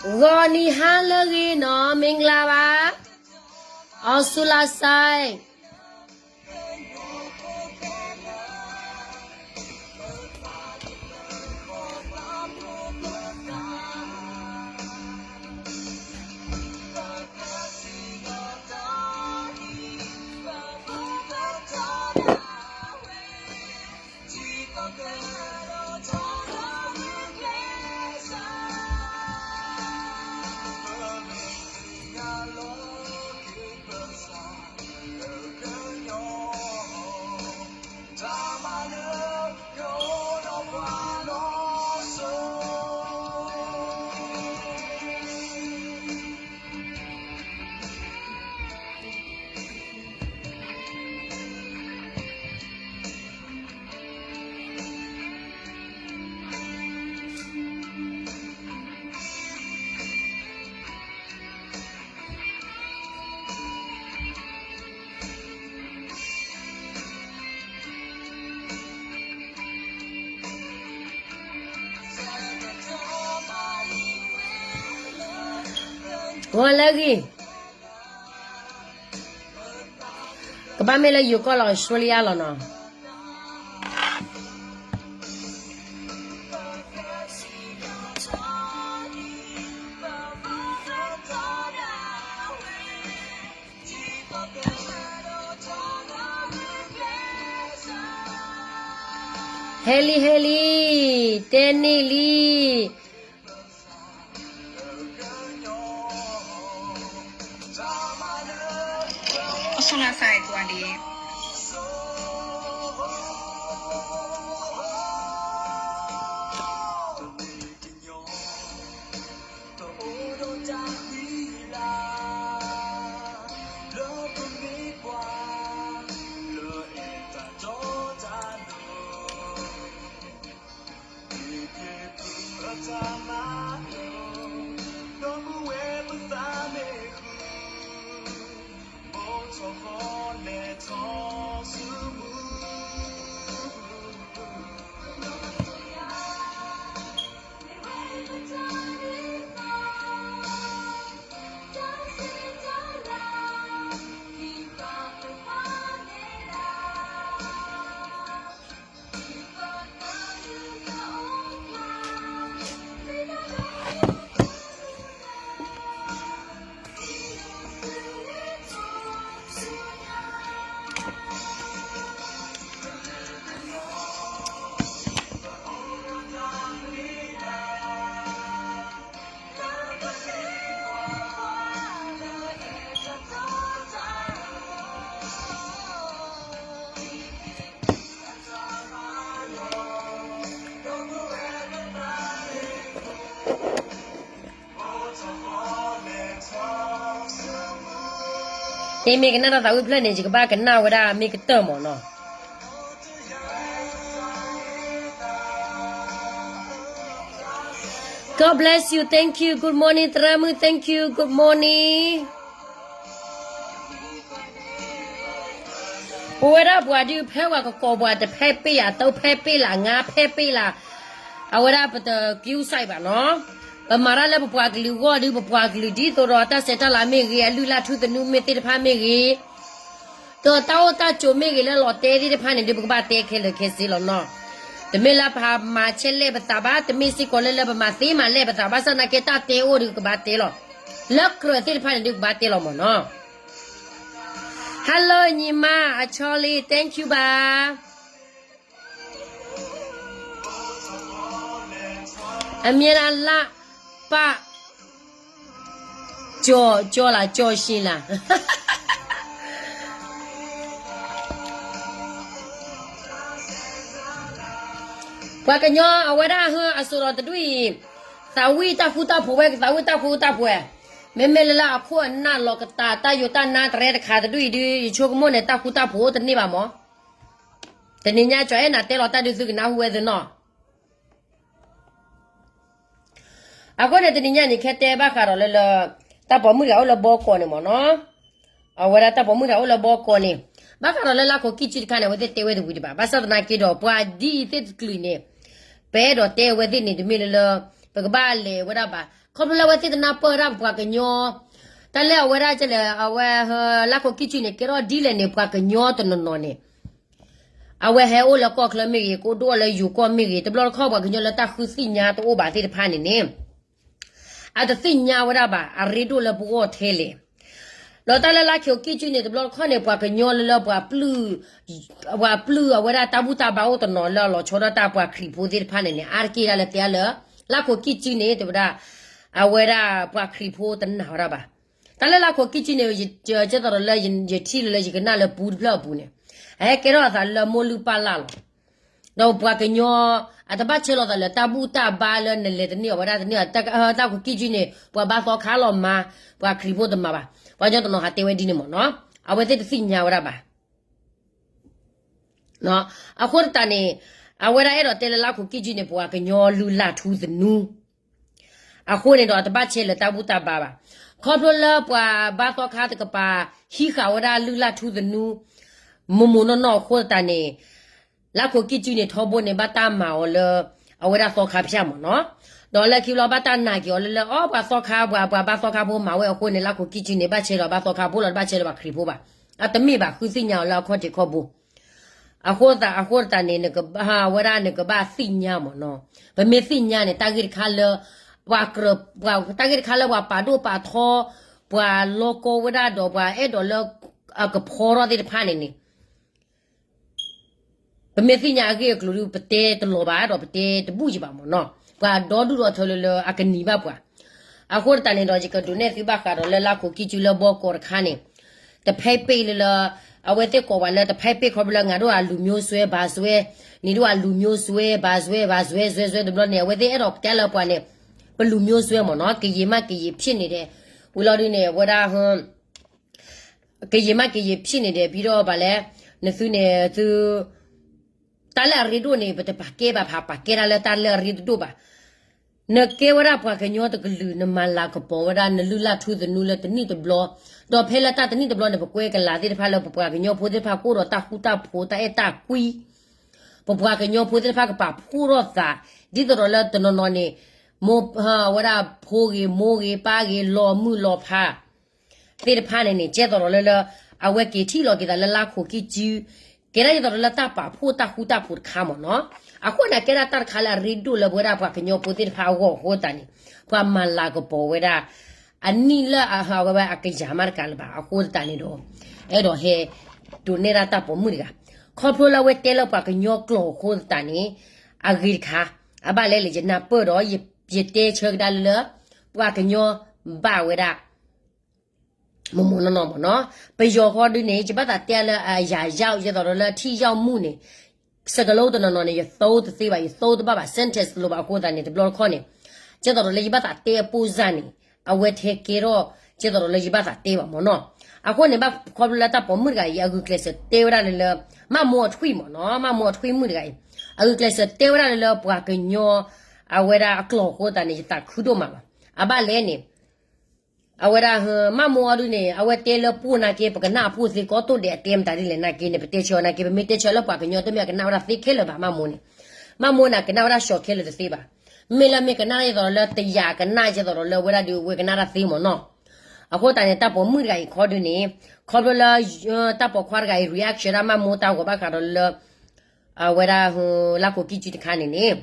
ဂီၤနံၤဟါလၢအဂ့ၤနီၤ, မ့ၢ်ဂ့ၤဘၣ်, အီစူလါစဲး ဂီၤလၢအဂ့ၤ, ကဘၣ်မ့ၢ်လၢယိၤကီၢ်လီၤ အီစထြ့လယါလီၤနီၤ. ဟဲလံ ဟဲလံ, တဲန့ၢ်လံ. အီစူလါစဲး ကွၢ်ဒံး တအိၣ်ဒီးတၢ်ဃံလၤ လၢပမ့ၢ်ပှၤ လၢအဲၣ်တၢ်ဒီတၢ်လိၤ ဟ့ၣ်က့ၤပှၤအတၢ်မၤလိာ် ဒီပုၢ်ဝဲၢ်ပသးမ့ၢ်ဃုာ် ဘီထီၣ်ဃီလဲၤထီၣ်ဆူမူ မ့ၢ်ကနၣ်တၢ်သးဝံၣ်ဖျၢၣ်န့ၣ် ယကဘၣ်ကနၣ်ဝဲဒၣ်မ့ၢ်ကတၢၢ်မးနီၤ. God bless you, thank you, good morning, သရၣ်မုၣ်, thank you, good morning. ပဝဲဒၣ်ပှၤဒုးဖဲဝဲကကိးပှၤတဖဲပ့ၢ် အသၢဖဲပ့ၢ်လၢ ငါးဖဲပ့ၢ်လၢ အဝဲဒၣ်ပတကံစဲးဘၣ်နီၤ. ပမၤတၢ်လၢပပှၤကလုာ်အဂီၢ်ဒီး ပပှၤကလုာ်ဒ်သိးဒီးတၢ်ဆဲးတၢ်လၤမ့ၢ်ဂ့ၤ အလုၢ်အလၢ်ထူသနူမ့ၢ်သ့ၣ်တဖၣ်မ့ၢ်ဂ့ၤ ဒီးတၢ်အိၣ်တၢ်ကၠိၤမ့ၢ်ဂ့ၤလၢလီၤတဲာ်သ့ၣ်တဖၣ်န့ၣ်ဒီး ပကဘၣ်တဲခဲလၢာ်ခဲဆ့လီၤနီၤ. တမ့ၢ်လၢပမၤဆဲးလဲၣ်ပသးဘၣ်, တမ့ၢ်စ့ၢ်ကီးလၢလၢပမၤသ့မၤလဲၣ်ပသးဘၣ်, ဘၣ်ဆၣ်သနာ်က့တၢ်တဲအိၣ်ဒီးကဘၣ်တဲလီၤ. လၢကြၢးသ့ၣ်တဖၣ်န့ၣ်ဒီးကဘၣ်တဲလီၤမးနီၤ. Hello ညီမ အချီလံ thank you ဘၣ်. အမ့ၢ်ဒၣ်လၢပၢ် ကၠီကၠီလၢ ကၠီၡ့လၢ ပှၤကညီအဝဲဒၣ်ဟၢအစိၤဒီးတဒူၣ်အံၤ, သးဝံၣ်တၢ်ဃူတၢ်ဖိးဝဲ သးဝံၣ်တၢ်ဃူတၢ်ဖိးဝဲ, မ့မ့ၢ်လၢလၢအခိၣ်အနၢ်လီၤကတၢ် တၢ်ယိာ်တၢ်နါတရဲတခါတဒူၣ်အံၤဒီး ယဆိကမိၣ်န့ၣ် တၢ်ဃူတၢ်ဖိးအိၣ်တန့ၢ်ဘၣ်မး. တနံၤညါကၠီအဲၣ်နၤတဲလီၤတၢ်ဒုးသုကနၢ်ဟူဝဲသ့ၣ်နီၤ. အဃိန့ၣ် တနံၤညါန့ၣ် ခဲတဲဘၣ်ဃးဒီးလၢလၢ တၢ်ပိာ်မုၣ်တဂၤအိၣ်လၢဘီကီးန့ၣ်မ့ၢ်နီၤ. အဝဲဒၣ်တၢ်ပိာ်မုၣ်တဂၤအိၣ်လၢဘီကီးန့ၣ်, ဘၣ်ဃးဒီးလၢလၢခိးကံၣ်ကံၣ်တခါန့ၣ် အဝဲသ့ၣ်တဲဝဲတဝံၤဒံးဘၣ်. ဘၣ်ဆၣ်သနာ်က့ဒီး ပှၤဒ်အံၤသ့ၣ်တကလုာ်န့ၣ် ပအဲၣ်ဒိးတဲအဝဲသ့ၣ်န့ၣ် တမ့ၢ်လၢလၢ ပကဘၣ်လဲၤဝဲဒၣ်ဘၣ်. ခီဖျိလၢအဝဲသ့ၣ်တနၢ်ပၢၢ်ဝဲဒၣ်ပပှၤကညီ, တၢ်လၢအဝဲဒၣ်ကလဲၣ် အဝဲ လါခိၣ်ကံၣ်ကၠံန့ၣ် ကဲထီၣ်ဒ်လဲၣ်န့ၣ် ပှၤကညီတနီၤနီၤန့ၣ် အဝဲဟဲအိၣ်လၢကီၢ်ချၢမ့ၢ်ဂ့ၤ, ကအိၣ်ဒိၣ်လၢယိၤကီၢ်မ့ၢ်ဂ့ၤ, တဘျီတခီၣ်ပှၤကညီလၢတၢ်ဃုသ့ၣ်ညါတအိၣ်ဘၣ်သ့ၣ်တဖၣ်န့ၣ်န့ၣ် အတသ့ၣ်ညါဝဲဒၣ်ဘၣ် အရ့ဒိၣ်လၢပဂီၢ်ထဲလဲၣ်. ဒီးတၢ်လၢလါခိၣ်ကံၣ်ကၠံန့ၣ် တဘျီတခီၣ်န့ၣ် ပှၤကညီလၢလၢပှၤပျုၢ်, ပှၤပျုၢ်အဝဲဒၣ်တၢ်ဘူၣ်တၢ်ဘါအိၣ်တနီၤလၢအလီၤဆီဒၣ်တၢ်ပှၤခရံာ်ဖိသ့ၣ်တဖၣ်န့ၣ်န့ၣ် အါတက့ၢ်ဒၣ်လၢတဲလၢ လါခိၣ်ကံၣ်ကၠံန့ၣ် တဲဝဲဒၣ် အဝဲဒၣ်ပှၤခရံာ်ဖိတနာ်ဝဲဒၣ်ဘၣ်. တၢ်လၢလါခိၣ်ကံၣ်ကၠံန့ၣ် ယကဲသိးဒီးလၢယထံၣ်လၢလၢယကနၣ်လၢပူတဖျၢၣ်အပူၤန့ၣ် အဟဲကဲထီၣ်အသးလၢမိၢ်လုၢ်ပၢ်လၢ်လီၤ. ဒီးပှၤကညီ အတဘၣ်ဆၢလီၤသးလၢတၢ်ဘူၣ်တၢ်ဘါလၢနလဲၤတန့ၢ်အီၤဝဲဒၣ်တန့ၢ်အီၤ, တၢ်ခိၣ်ကံၣ်ကၠံန့ၣ် ပှၤဘါသီခါလီၤမၤ, ပှၤခရံာ်ဖိတမၤဘၣ်. ပှၤကညီတနီၤဟးတဲဝဲဒ်န့ၣ်မ့ၢ်နီၤ. အဝဲသ့ၣ်တသ့ၣ်ညါဝဲဒၣ်ဘၣ်. အဃိသတးန့ၣ် အဝဲဒၣ်အဲၣ်ဒိးတဲလၢလါခိၣ်ကံၣ်ကၠံန့ၣ် ပှၤကညီလုၢ်လၢ်ထူသနူ အဃိန့ၣ်ဒီး အတဘၣ်ဆဲးလၢတၢ်ဘူၣ်တၢ်ဘါဘၣ်. ခီဖျိလၢပှၤဘါသီခါတကပၤ ဟံးဃာ်ဝဲဒၣ်လုၢ်လၢ်ထူသနူ မိၢ်မိၢ်နီၢ်နီၢ်အဃိသတးန့ၣ် လါခိၣ်ကံၣ်ကၠံန့ၣ် ထီဘိန့ၣ် ဘၣ်တၢ်မၤအီၤလၢ အဝဲဒၣ်သီခါဖၠၣ်မ့ၢ်နီၤ. ဒီးလၢခံဘျီဘၣ်တၢ်နာ်က့ၤအီၤလၢလၢ အီ ပှၤသီခါ ပှၤ ပှၤဘါသီခါဖိမၤဝဲအဃိန့ၣ် လါခိၣ်ကံၣ်ကၠံန့ၣ် ဘၣ်ဆဲးဒီးဘါသီခါဖိလီၤ တဘၣ်ဆဲးဒီးပှၤခရံာ်ဖိဘၣ်. အတမ့ၢ်ဘၣ် ဃုသ့ၣ်ညါအီၤလၢအခီၣ်ထံးခီၣ်ဘိ အဃိသတးန့ၣ် အဝဲဒၣ်နကဘၣ်သ့ၣ်ညါမ့ၢ်နီၤ. ပမ့ၢ်သ့ၣ်ညါန့ၣ် တၢ်ဂ့ၢ်တခါလၢ ပှၤကြၢး တၢ်ဂ့ၢ်တခါလၢပှၤပာ်ဒိၣ်ပာ်ထီ ပှၤလီကီဝဲဒၣ်ဒီးပှၤအဲၣ်ဒိးလၢ အကဖီထီၣ်သ့ၣ်တဖၣ်န့ၣ်န့ၣ် ပမ့ၢ်သ့ၣ်ညါအဂ့ၢ်အကျိၤဒီး ပတဲတလီၤဘၣ်ဒီးပတဲတဘူၣ်ယံၤဘၣ်မ့ၢ်နီၤ. ပှၤဒီဒူၣ်ဒီထၢလၢလၢအကနံၤဘၣ်ပှၤ. အဃိသတးန့ၣ်ဒီး ယကဒုးနဲၣ်သုဘၣ်ဃးဒီးလၢလါခိၣ်ကံၣ်ကၠံလၢဘီကီးတခါန့ၣ် တဖဲပ့ၣ်လၢလၢ အဝဲသ့ၣ်ကိးပှၤလၢတဖဲပ့ၣ်ခီဖျိလၢ ငါဒိၣ်အလူမျိုးစွဲ ဘၣ်စွဲ, နံၤဒိၣ်အလူမျိုးစွဲ ဘၣ်စွဲ ဘၣ်စွဲ စွဲ စွဲ တဘျီန့ၣ် အဝဲသ့ၣ်အဲၣ်ဒိးတဲလၢပှၤန့ၣ် ပလူမျိုးစွဲမ့ၢ်နီၤ ကရင်မှ ကရင်ဖြစ်နေတယ် ဝံၤလီၤဒုန့ၣ် အဝဲဒၣ် ကရင်မှ ကရင်ဖြစ်နေတယ် ပြီးတော့ ဘၣ်လဲၣ် နသုန့ၣ် သု တၢ်လၢအရ့ဒိၣ်န့ၣ် ပတပာ်ကဲဘၣ်ဖး ပာ်ကဲတၢ်လၢတၢ်လၢအရ့တဒိၣ်ဘၣ်. နကဲဝဲဒၣ်ပှၤကညီတကလုာ် နမၤလၤကပီၤဝဲဒၣ် နလုၢ်လၢ်ထူသနူလၢတနံၣ်တဘျီ, ဒီးဖဲလၢတၢ်တနံၣ်တဘျီန့ၣ် ပကွဲကလၤသ့ၣ်တဖၣ်လၢပပှၤကညီဖိသ့ၣ်တဖၣ်ကအိၣ်ဒီးတၢ်ဃူတၢ်ဖိး တၢ်အဲၣ်တၢ်ကွံ ပပှၤကညီဖိသ့ၣ်တဖၣ်ကပာ်ဖှိၣ်ထီၣ်သး ဒ်သိးဒီးလၢတနီၤနီၤန့ၣ် မိၢ်ဝဲဒၣ်ဖိဂ့ၤ မိၢ်ဂ့ၤ ပၢ်ဂ့ၤ လီၤမုၢ်လီၤဖး သ့ၣ်တဖၣ်န့ၣ်န့ၣ် ကဲသိးဒီးလၢလၢ အဝဲက့ၤထံၣ်လီၤက့ၤသးလၢလါခိၣ်ကံၣ်ကၠံ ကဲဒၣ်ဒ်သိးဒီးလၢတၢ်ပာ်ဖှိၣ်တၢ်ဃူတၢ်ဖိးတခါမ့ၢ်နီၤ. အဃိန့ၣ် ကဲဒၣ်တၢ်တခါလၢအရ့ဒိၣ်လၢပဝဲဒၣ်ပှၤကညီဖိသ့ၣ်တဖၣ်အဂီၢ်အဃိသတးန့ၣ် ပှၤမၤလၤကပီၤဝဲဒၣ် အနံၣ်လၢအဝဲဝဲအကယၤမးတကးလၢၤဘၣ် အဃိသတးန့ၣ်ဒီး အဲၣ်ဒိးဟဲ ဒိးနဲၣ်ဒၣ်တၢ်ပိာ်မုၣ်တဂၤ ခီဖျိလၢအဝဲတဲလၢပှၤကညီကျိာ်အဃိသတးန့ၣ် အဂ့ၤတခါ အဘၣ်လဲၣ်လၢယနၢ်ပၢၢ်ဒီး ယတဲဆၢကဒါလၢလၢ ပှၤကညီဘၣ်ဝဲဒၣ် မ့ၢ်မ့ၢ်နီၢ်နီၢ်မ့ၢ်နီၤ. ပယီၤဃီဒုန့ၣ် ယဘၣ်သးတဲလၢအယၤယၢ် ယဲသိးဒီးလၢထံၣ်ယၢ်မူန့ၣ် စကလုံးတနီၤနီၤန့ၣ် ယသိတသ့ဘၣ် ယသိတဘၣ်ဘၣ် sentence တလိၤဘၣ်အဃိသတးန့ၣ် တဘျီတခီၣ်န့ၣ် ကဲသိးဒီးလၢယဘၣ်သးတဲအပိၢ်စၢ်န့ၣ် အဝဲထဲကဲထီၣ် ကဲသိးဒီးလၢယဘၣ်သးတဲဘၣ်မ့ၢ်နီၤ. အဃိန့ၣ် ဘၣ်ခီဖျိလၢတၢ်ပိာ်မုၣ်တဂၤအံၤ အဂုာ်ကျဲးစၢးတဲဝဲဒၣ်လၢလၢ မၣ်မိအထွံၣ်မ့ၢ်နီၤ မၣ်မိအထွံၣ်မုၣ်တဂၤအံၤ အဂုာ်ကျဲးစၢးတဲဝဲဒၣ်လၢလၢပှၤကညီ အဝဲဒၣ်အကျိာ်အဃိသတးန့ၣ် ယသးခုဒိၣ်မးဘၣ်. အဘၣ်လဲၣ်န့ၣ် အဝဲဒၣ် မၣ်မိအီၤဒုန့ၣ် အဝဲတဲလၢပှိၢ်နာ်က့ ပကနၣ်အပှိၢ်သ့ကီးတိၢ်ဒဲး အတဲမတၤဒ်လဲၣ်နာ်က့န့ၣ် ပတဲဆၢအီၤနာ်က့ ပမ့ၢ်တဲဆၢလၢပှၤကညီတမ့ၢ်အကနၣ်ဝဲဒၣ်သ့ခဲလၢာ်ဘၣ် မၣ်မိန့ၣ် မၣ်မိန့ၣ် ကနၣ်ဝဲဒၣ်ရှီၣ်ခဲလၢာ်တသ့ဘၣ်. မ့ၢ်လၢမ့ၢ်ကနၣ်ဒ်သိးဒီးလၢတယာ်ကနၣ် ဒ်သိးဒီးလၢဝဲဒၣ်ဒုးဝဲကနၣ်ဒၣ်သ့မ့ၢ်နီၤ. အဃိသတးန့ၣ် တၢ်ပိာ်မုၣ်တဂၤအံၤခီဒုန့ၣ် ခီဖျိလၢ တၢ်ပိာ်ခွါတဂၤအံၤ reaction ဒၣ်မၣ်မိတၢ်ဂီၤဘၣ်ဃးဒီးလၢ အဝဲဒၣ် လါခိၣ်ကံၣ်ကၠံတခါန့ၣ်န့ၣ်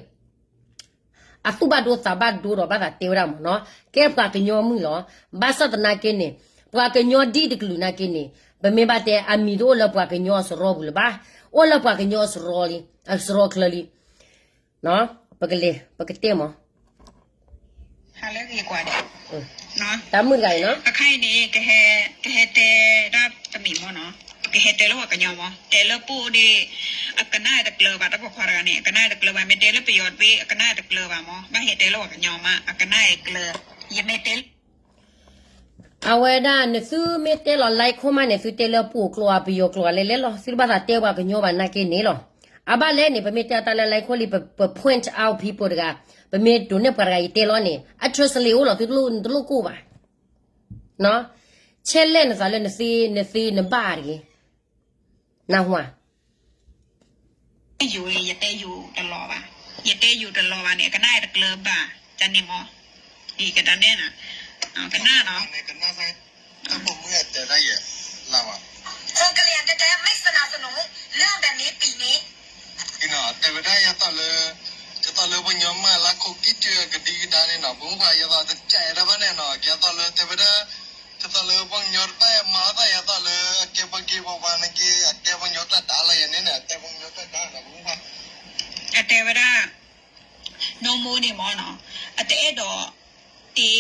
အသူၣ်ဘၣ်ဒိသးဘၣ်ဒိဒီးဘၣ်သးတဲဝဲဒၣ်မ့ၢ်နီၤ ကဲပှၤကညီမုၣ်လီၤ. ဘၣ်ဆၣ်သနာ်က့န့ၣ် ပှၤကညီဒ်တကလုာ်နာ်က့န့ၣ် ပမ့ၢ်ဘၣ်တဲအမံၤတအိၣ်လၢပှၤကညီအစရီပူၤလၢၤဘၣ်. အိၣ်လၢပှၤကညီအစရီလံ အစရီချၢလံ. ပကလဲၤ ပကတဲမး ဟါလၢဂ့ၤကွၢ်ဒီး တၢ်မုၣ်တဂၤအံၤနီၤ အခါအံၤန့ၣ် ကဟဲ ကဟဲတဲဒၣ်တမံၤမ့ၢ်နီၤ ကဟဲတဲလၢပှၤကညီမး တဲလၢပအိၣ်ဒ့ၣ် အကနၣ်တကျၢၤဘၣ် တၢ်ပိာ်ခွါတဂၤန့ၣ် အကနၣ်တကျၢၤဘၣ် မ့ၢ်တဲလၢပယီၤတဘ့ၣ် အကနၣ်တကျၢၤဘၣ်မး ဘၣ်ဟဲတဲလၢပှၤကညီမး အကနၣ်တကျၢၤ ယမ့ၢ်တဲ အဝဲဒၣ်နသုမ့ၢ်တဲလီၤ like ခိၣ်မးန့ၣ် သုတဲလၢပှိၢ်ကျိာ်ဧါ ပယီၤကျိာ်ဧါ လဲၤလဲၤလီၤ သုတဘၣ်သးတဲပှၤကညီဘၣ်နာ်က့န့ၣ်လီၤ. အဘၣ်လဲၣ်န့ၣ် ပမ့ၢ်တဲတၢ်လၢ like ခိၣ်လံ ပ point out people တဂၤ ပမ့ၢ်ဒိးနဲၣ်ပှၤတဂၤအံၤတဲလီၤန့ၣ် အ translate အိၣ်လီၤ သုတလိၣ် နတလိၣ်ကိၢ်ဘၣ် ဆဲးလဲၣ်နသးလၢနသ့ နသ့ နဘၣ်တဂ့ၤ နၢ်ဟူဧါ ယတဲယိၤတလီၤဘၣ် ယတဲယိၤတလီၤဘၣ်န့ၣ် အကနၣ်တကျၢၤဘၣ် တၢ်န့ၣ်မး ကနၣ်နီၤ, โครงการเลือกแบบนี้ปีนี้ တဲဝဲဒၣ်ယသးလၢ ယသးလၢပှၤကညီမၤလၢခိၣ်ကံၢ်စုကဒံကဒါန့ၣ်နီၤ ပမ့ၢ်ကွၢ်ယသးတကဲတၢ်ဘၣ်န့ၣ်နီၤ ယသးလၢတဲဝဲဒၣ် ယသးလၢပှၤကညီတဖၣ်မၤသးယသးလၢအကဲပှၤဂ့ၤပှၤဝါန့ၣ်က့ အကဲပှၤကညီတၢ်ဒါလီၤယဲန့ၣ်န့ၣ် အတဲပှၤကညီတၢ်ဒါနီၤ ပမ့ၢ်ကွၢ် အတဲဝဲဒၣ် နီၢ်မိၢ်န့ၣ်မ့ၢ်နီၤ အတအဲၣ်ဒိးတ့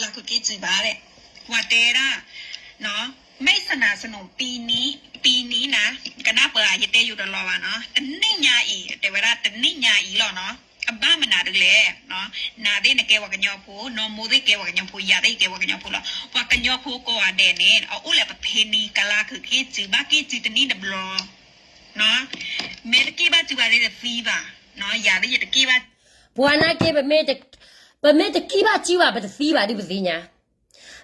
လၢခိၣ်ကံၢ်စုဘၣ် ပှၤတဲဒၣ် ไม่สนับสนุนปีนี้ ปีนี้นะ ကနၣ်ပှၤ ယတဲယိၤတလီၤဘၣ်နီၤ တနံၣ်ညါအံၤ တဲဝဲဒၣ်တနံၣ်ညါအံၤလီၤနီၤ အဘၣ်မနုၤဒ်လဲၣ် နၤသ့ၣ်နကဲပှၤကညီဖိ နီၢ်မိၢ်သ့ၣ်ကဲပှၤကညီဖိ ယၤသ့ၣ်ယကဲပှၤကညီဖိလီၤ ပှၤကညီဖိကိးဂၤဒဲးန့ၣ် အအိၣ်လၢပဖဲန့ၣ် ကလၢခိၣ်ကံၢ်စု ဘၣ်ကံၢ်စုတနံၣ်တဘျီ မ့ၢ်တကံၢ်ဘၣ်စုဘၣ်သ့ၣ်တသံဘၣ်, ယၤသ့ၣ်ယတကံၢ်ဘၣ်, ပှၤနာ်က့ ပမ့ၢ်တကံၢ်ဘၣ်စုဘၣ် ပတသံဘၣ်ဒ်ပသ့ၣ်ညါ,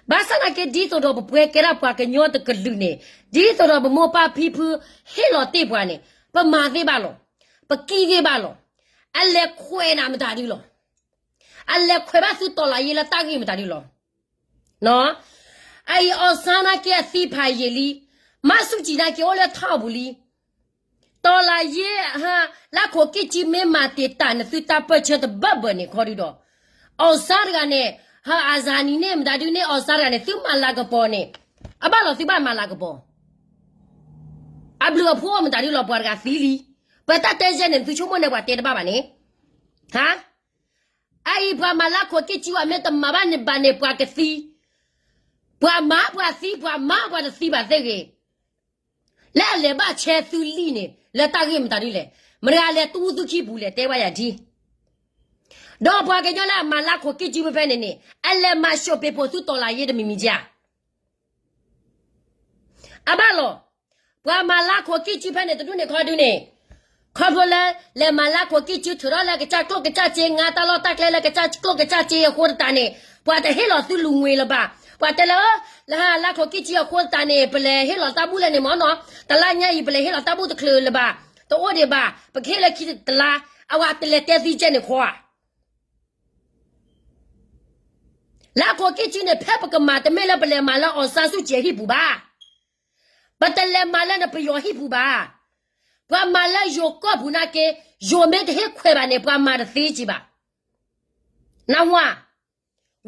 ဘၣ်ဆၣ်နာ်က့ ဒ်သိးဒီးပပှဲၤကဲဒၣ်ပှၤကညီတကလုာ်န့ၣ် ဒ်သိးဒီးပမိၢ်ပၢ်ဖံဖုဟ့ၣ်လီၤတ့ၢ်ပှၤန့ၣ် ပမၤသ့ဘၣ်လီၤ, ပကံၢ်သ့ဘၣ်လီၤ, အလဲၤခွဲးနၤမတၤဒုလီၤ, အလဲၤခွဲးဘၣ်သုတီၤလၤယ့လၢတၢ်ဂ့ၢ်မတၤဒုလီၤ. အအံၤ အောင်ဆန်း နာ်က့အသံဖးယံာ်လံ, မၢ်ဆူၣ်ကံနာ်က့အိၣ်လၢထီၣ်ပူၤလံ, တီၤလၤယ့ လၢခိၣ်ကံၢ်ကံမ့ၢ်မၤတ့ၢ်တၢ်နသုတၢ်ပၢၢ်ဆၢတဘၢၣ်ဘၢၣ်န့ၣ်ခီဒုဒီး အောင်ဆန်း တဂၤန့ၣ် ဟအဇာနည် န့ၣ် မတၤဒုန့ၣ် အောင်ဆန်း တဂၤန့ၣ် သုမၤလၤကပီၤန့ၣ် အဘၣ်လီၤသုဘၣ်မၤလၤကပီၤ အဘျုးအဖှိၣ်မတၤဒုလီၤ ပှၤတဂၤသံလံ, ပတၢ်တဲယဲန့ၣ် သုဆိကမိၣ်န့ၣ် ပှၤတဲတဘၣ်ဘၣ်န့ၣ်, ဟါ, အအံၤပှၤမၤလၢခိၣ်ကံၢ်ကံဝဲမ့ၢ်တမၤဘၣ်န့ၣ်ဘၣ်န့ၣ် ပှၤကသံ, ပှၤမၤပှၤသံ ပှၤမၤပှၤတသံဘၣ်သ့ၣ်ဂ့ၤ, လၢအလဲၤဘၣ်ဆဲးသုလံာ်န့ၣ် လၢတၢ်ဂ့ၢ်မတၤဒုလဲၣ်, မတၤတဂၤလဲၤတူၢ်သုခံပူၤလဲၣ် တဲဝဲယၤဒ် ဒီးပှၤကညီလၢအမၤလၢခိၣ်ကံၢ်ကံဖဲဖဲန့ၣ်န့ၣ် အလဲၤမၤၡိးပ့ၤပိာ်သုတီၤလၤယ့တမံၤမံၤဧါ အဘၣ်လီၤ, ပှၤမၤလၢခိၣ်ကံၢ်ကံဖဲန့ၣ် တဒူၣ်န့ၣ်ခီဒုန့ၣ်, ခီဖျိလၢ လဲၤမၤလၢခိၣ်ကံၢ်ကံထုးထီၣ်လၢကစၢ်ကျိၣ်ကစၢ်စ့ ငါတၢ်လီၢ်တၢ်ကျဲလၢကစၢ်ကျိၣ်ကစၢ်စ့အဃိသတးန့ၣ် ပှၤတဟ့ၣ်လီၤသုလူၤငွေလၢၤဘၣ်, ပှၤတဲလၢ လၢလၢခိၣ်ကံၢ်ကံအဃိသတးန့ၣ် ပလဲၤဟ့ၣ်လီၤတၢ်ဘူၣ်လဲၣ်န့ၣ်မ့ၢ်နီၤ, တလါညါအံၤ ပလဲၤဟ့ၣ်လီၤတၢ်ဘူၣ်တချုးလၢၤဘၣ်, တအိၣ်ဒံးဘၣ်, ပကဟ့ၣ်လၢခံတလါ, အဝဲတလဲၤတဲသံကဲန့ၣ်ခီဧါ လၢခိၣ်ကံၢ်ကံန့ၣ် ဖဲပကမၤတမ့ၢ်လၢပလဲၤမၤလၢ အောင်ဆန်းစုကြည် အဟံၣ်ပူၤဘၣ်, ပတလဲၤမၤလၢနပယီၤဟံၣ်ပူၤဘၣ်, ပှၤမၤလၢယိၤကီၢ်ပူၤနာ်က့, ယိၤမ့ၢ်တဟ့ၣ်ခွဲးဘၣ်န့ၣ် ပှၤမၤတသ့က့ၤဘၣ်, နၢ်ဟူဧါ,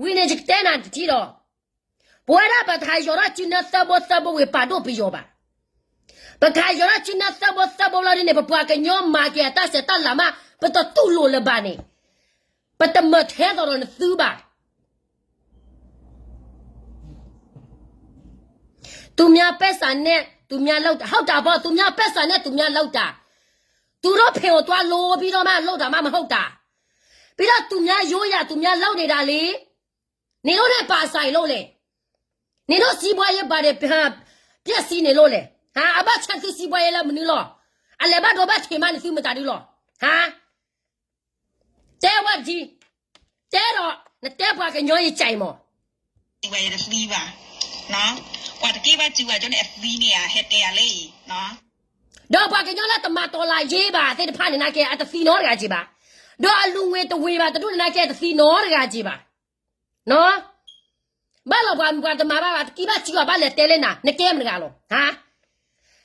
ဝံၤန့ၣ်ယကတဲနၤတထံၣ်ဒီး, ပဝဲဒၣ်ပတဟးယီၤထီၣ်စုနၢသၢဘိသၢဘိဝံၤပာ်ဒိၣ်ပယီၤဘၣ်, ပကဟးယီၤထီၣ်စုနၢသၢဘိသၢဘိလီၤဒ်န့ၣ် ပပှၤကညီမၤက့ၤအတၢ်ဆဲးတၢ်လၤမး ပတတူၢ်လိာ်လၢၤဘၣ်န့ၣ်, ပတမၤထဲသိးဒီးနသုဘၣ်. သူများပိုက်ဆံနဲ့ သူများလုပ်တာ ဟုတ်တာပေါ့, သူများပိုက်ဆံနဲ့ သူများလုပ်တာ, သူတို့ဖယ်ကိုသွားလို့ပြီးတော့မှ လုပ်တာမှမဟုတ်တာ, ပြီးတော့ သူများရိုးရာ သူများလုပ်နေတာလေ, နင်တို့နဲ့ ဘာဆိုင်လို့လဲ, နင်တို့စီးပွားရေးဘာတွေ ပျက်စီးနေလို့လဲ, ဟာ, အဘၣ်ဆၣ်သုစီးပွားရေးလၢမနုၤလီၤ, အလဲၤဘၣ်ဒိဘၣ်ထံးမးန့ၣ် သုမတၤဒုလီၤ, ဟါ တဲဝဲဒ်, တဲဒီး နတဲပှၤကညီယကၠဲးမး, ဝဲယတသံဘၣ်, ပှၤတက့ၢ်ဘၣ်စုဝဲကၠိန့ၣ်အသံန့ၣ်ဧါ ဟဲတဲယၤလၢအံၤ, ဒီးပှၤကညီလၢတမၤတီၤလၤယ့ဘၣ်သ့ၣ်တဖၣ်န့ၣ်နာ်က့ အတသံနီတဂၤက့ၤဘၣ်, ဒီးအလူၤငွေတဝ့ၤဘၣ်တဒူၣ်န့ၣ်နာ်က့ အတသံနီတဂၤက့ၤဘၣ်, ဘၣ်လီၤပှၤ ပှၤတမၤဘၣ်ဘၣ် တကံၢ်ဘၣ်စုဘၣ် ဘၣ်လဲၤတဲလၢနၤ နကဲမတၤတဂၤလီၤ, ဟါ,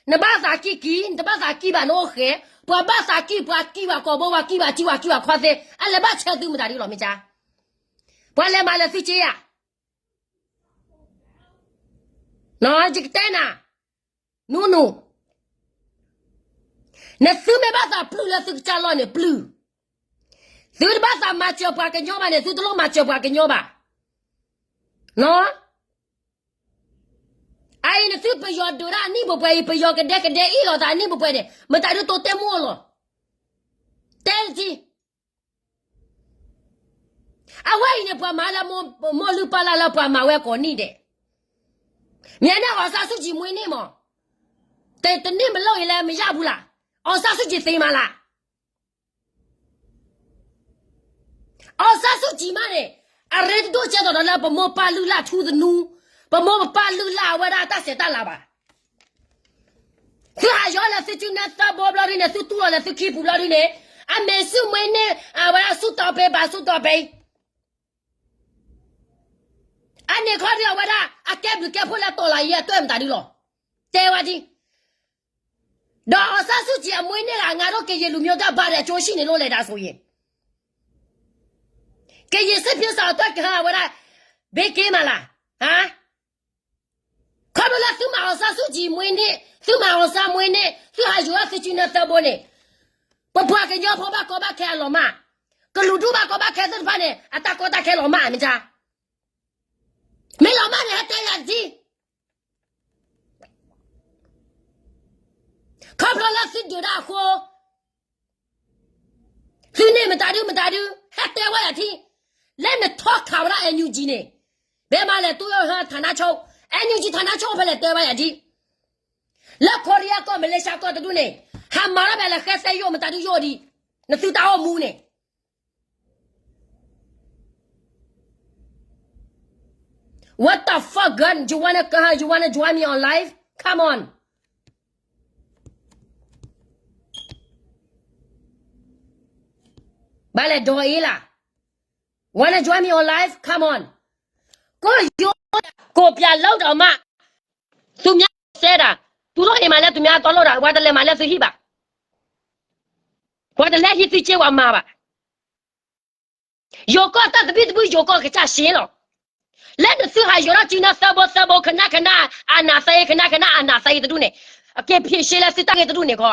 နဘၣ်သးကံၢ်ကံၢ် နတဘၣ်သးကံၢ်ဘၣ်နအိၣ်ဃဲ, ပှၤဘၣ်သးကံၢ် ပှၤကံၢ်ဘၣ်ကိာ်ဘိ ပှၤကံၢ်ဘၣ်စု ပှၤကံၢ်ဘၣ်ခီသ့, အလဲၤဘၣ်ဆၢသုမတၤဒုလီၤ မ့ၢ်ကါ, ပှၤလဲၤမၤလၢသုက့ဧါ, ယကတဲနၤ, နူနူ, နသုမ့ၢ်ဘၣ်သးပျုၢ်လၢသုကစၢ်လီၢ်န့ၣ် ပျုၢ်, သုတဘၣ်သးမၤစၢၤပှၤကညီဘၣ်န့ၣ် သုတလိၣ်မၤစၢၤပှၤကညီဘၣ်, အအံၤနသုပယီၤဒုးဒၣ်အနံၣ်ပှဲၤပှဲၤအံၤ ပယီၤကဒဲကဒဲအ့ၣ်လိာ်သးအနံၣ်ပှဲၤပှဲၤန့ၣ် မတၤဒုတိတဲမူအီၤလီၤ, တဲတထံၣ် အဝဲအံၤန့ၣ် ပှၤမၤလၢမိၢ်လုၢ်ပၢ်လၢ်လၢပှၤမၤဝဲကိးနံၣ်ဒဲး, မ့ၢ်န့ၣ် အောင်ဆန်းစုကြည်မွေးနေ့မး, တနံၣ်မ့ၢ်လီၤအံၤလဲၣ် မ့ၢ်ယၢ်ဘူးလၢ်, အောင်ဆန်းစုကြည် သေမှာလား, အောင်ဆန်းစုကြည် မးန့ၣ်, အရ့တဒိၣ်ကဲသိးဒီးလၢပမိၢ်ပၢ်လုၢ်လၢ်ထူသနူ, ပမိၢ်ပပၢ်လုၢ်လၢ်အဝဲဒၣ်အတၢ်ဆဲးတၢ်လၤဘၣ် သုဟးယီၤလၢသုစုနၢသၢဘိဘျီဒ်န့ၣ် သုတူၢ်လီၤလၢသုခံပူၤဘျီဒ်န့ၣ်, အမ့ၢ်စုမွေးနေ့ အဝဲဒၣ်ဆူတီၤပဲၤ ဘၣ်ဆူတီၤပဲၤ, အန့ၣ်ခီဒုးအဝဲဒၣ် အကဲဘျုးကဲဖှိၣ်လၢတီၤလၤယဲအတၢ်မတၤဒုလီၤ. တဲဝဲဒ် ဒီးအောင်ဆန်းစုကြည်အမွေးနေ့က ငါတို့ကရင်လူမျိုးက ဘာအကျိုးရှိနေလို့လဲ ဒါဆိုရင် ကရင်စစ်ဖြစ်ဆောင်အတွက် ကဟဝဲဒၣ် ဘ့က့မးလၢ ဟါ ခီဖျိလၢသုမၤအောင်ဆန်းစုကြည်မွေးနေ့ သုမၤအောင်ဆန်းမွေးနေ့ သုဟးယိၤထီၣ်သုစုနၢသၢဘိန့ၣ် ပပှၤကညီဖိဘၣ်ကီဘၣ်ခဲအလီၤမၢ်, ကလုာ်ဒူၣ်ဘၣ်ကီဘၣ်ခဲသ့ၣ်တဖၣ်န့ၣ် အတၢ်ကီတၢ်ခဲလီၤမၢ် မ့ၢ် မ့ၢ်လီၤမၢ်န့ၣ် ဟဲတဲယၤတထံၣ်, ခီဖျိလၢသုဒုးတၢ်အဃိ သုန့ၣ်မတၤဒုမတၤဒု ဟဲတဲဝဲယၤထံၣ်, လၢနထီခးဝဲဒၣ် NUG န့ၣ်, ဘဲမၤလဲၣ် သူ့ဌာနချုပ်, NUG ဌာနချုပ် ဖဲလဲၣ်တဲဝဲယၤဒ်, လၢ Korea ကီၢ် Malaysia ကီၢ်တဒူၣ်န့ၣ်, ဟးမၤထီၣ်ဖဲလဲၣ် ဃဲသဲယိၣ်မတၤဒုယိၣ်ဒံး, နသုတၢ်အိၣ်မူန့ၣ် What the fuck, gun? You wanna, uh, you wanna join me on live? Come on. ဘၣ်လဲၣ် ဒီးအ့လး, wanna join me on live? Come on. ကိုယ်ရိုး ကိုပြလုပ်တော့မှ သူများဆဲတာ, သူတို့အိမ်မှာလည်း သူများသွားလုပ်တာ, ပှၤတလဲၤမၤလၢသုဟံၣ်ဘၣ်, ပှၤတလဲၤဟံးသုစ့ဝါမၤဘၣ်. ယိၤကီၢ်တၢ်သဘံၣ်သဘုၣ် ယိၤကီၢ်ကစၢ်ရှ့လီၤ. လၢနသုဟးယိၤထီၣ်စုနၢသၢဘိသၢဘိ ခနၣ်ခနၣ် အာဏာသိမ်း ခနၣ်ခနၣ် အာဏာသိမ်း တဒူၣ်န့ၣ်, အက့ၤဖံးရှ့လၢသုတၢ်ဂ့ၢ်တဒူၣ်န့ၣ်ခီ,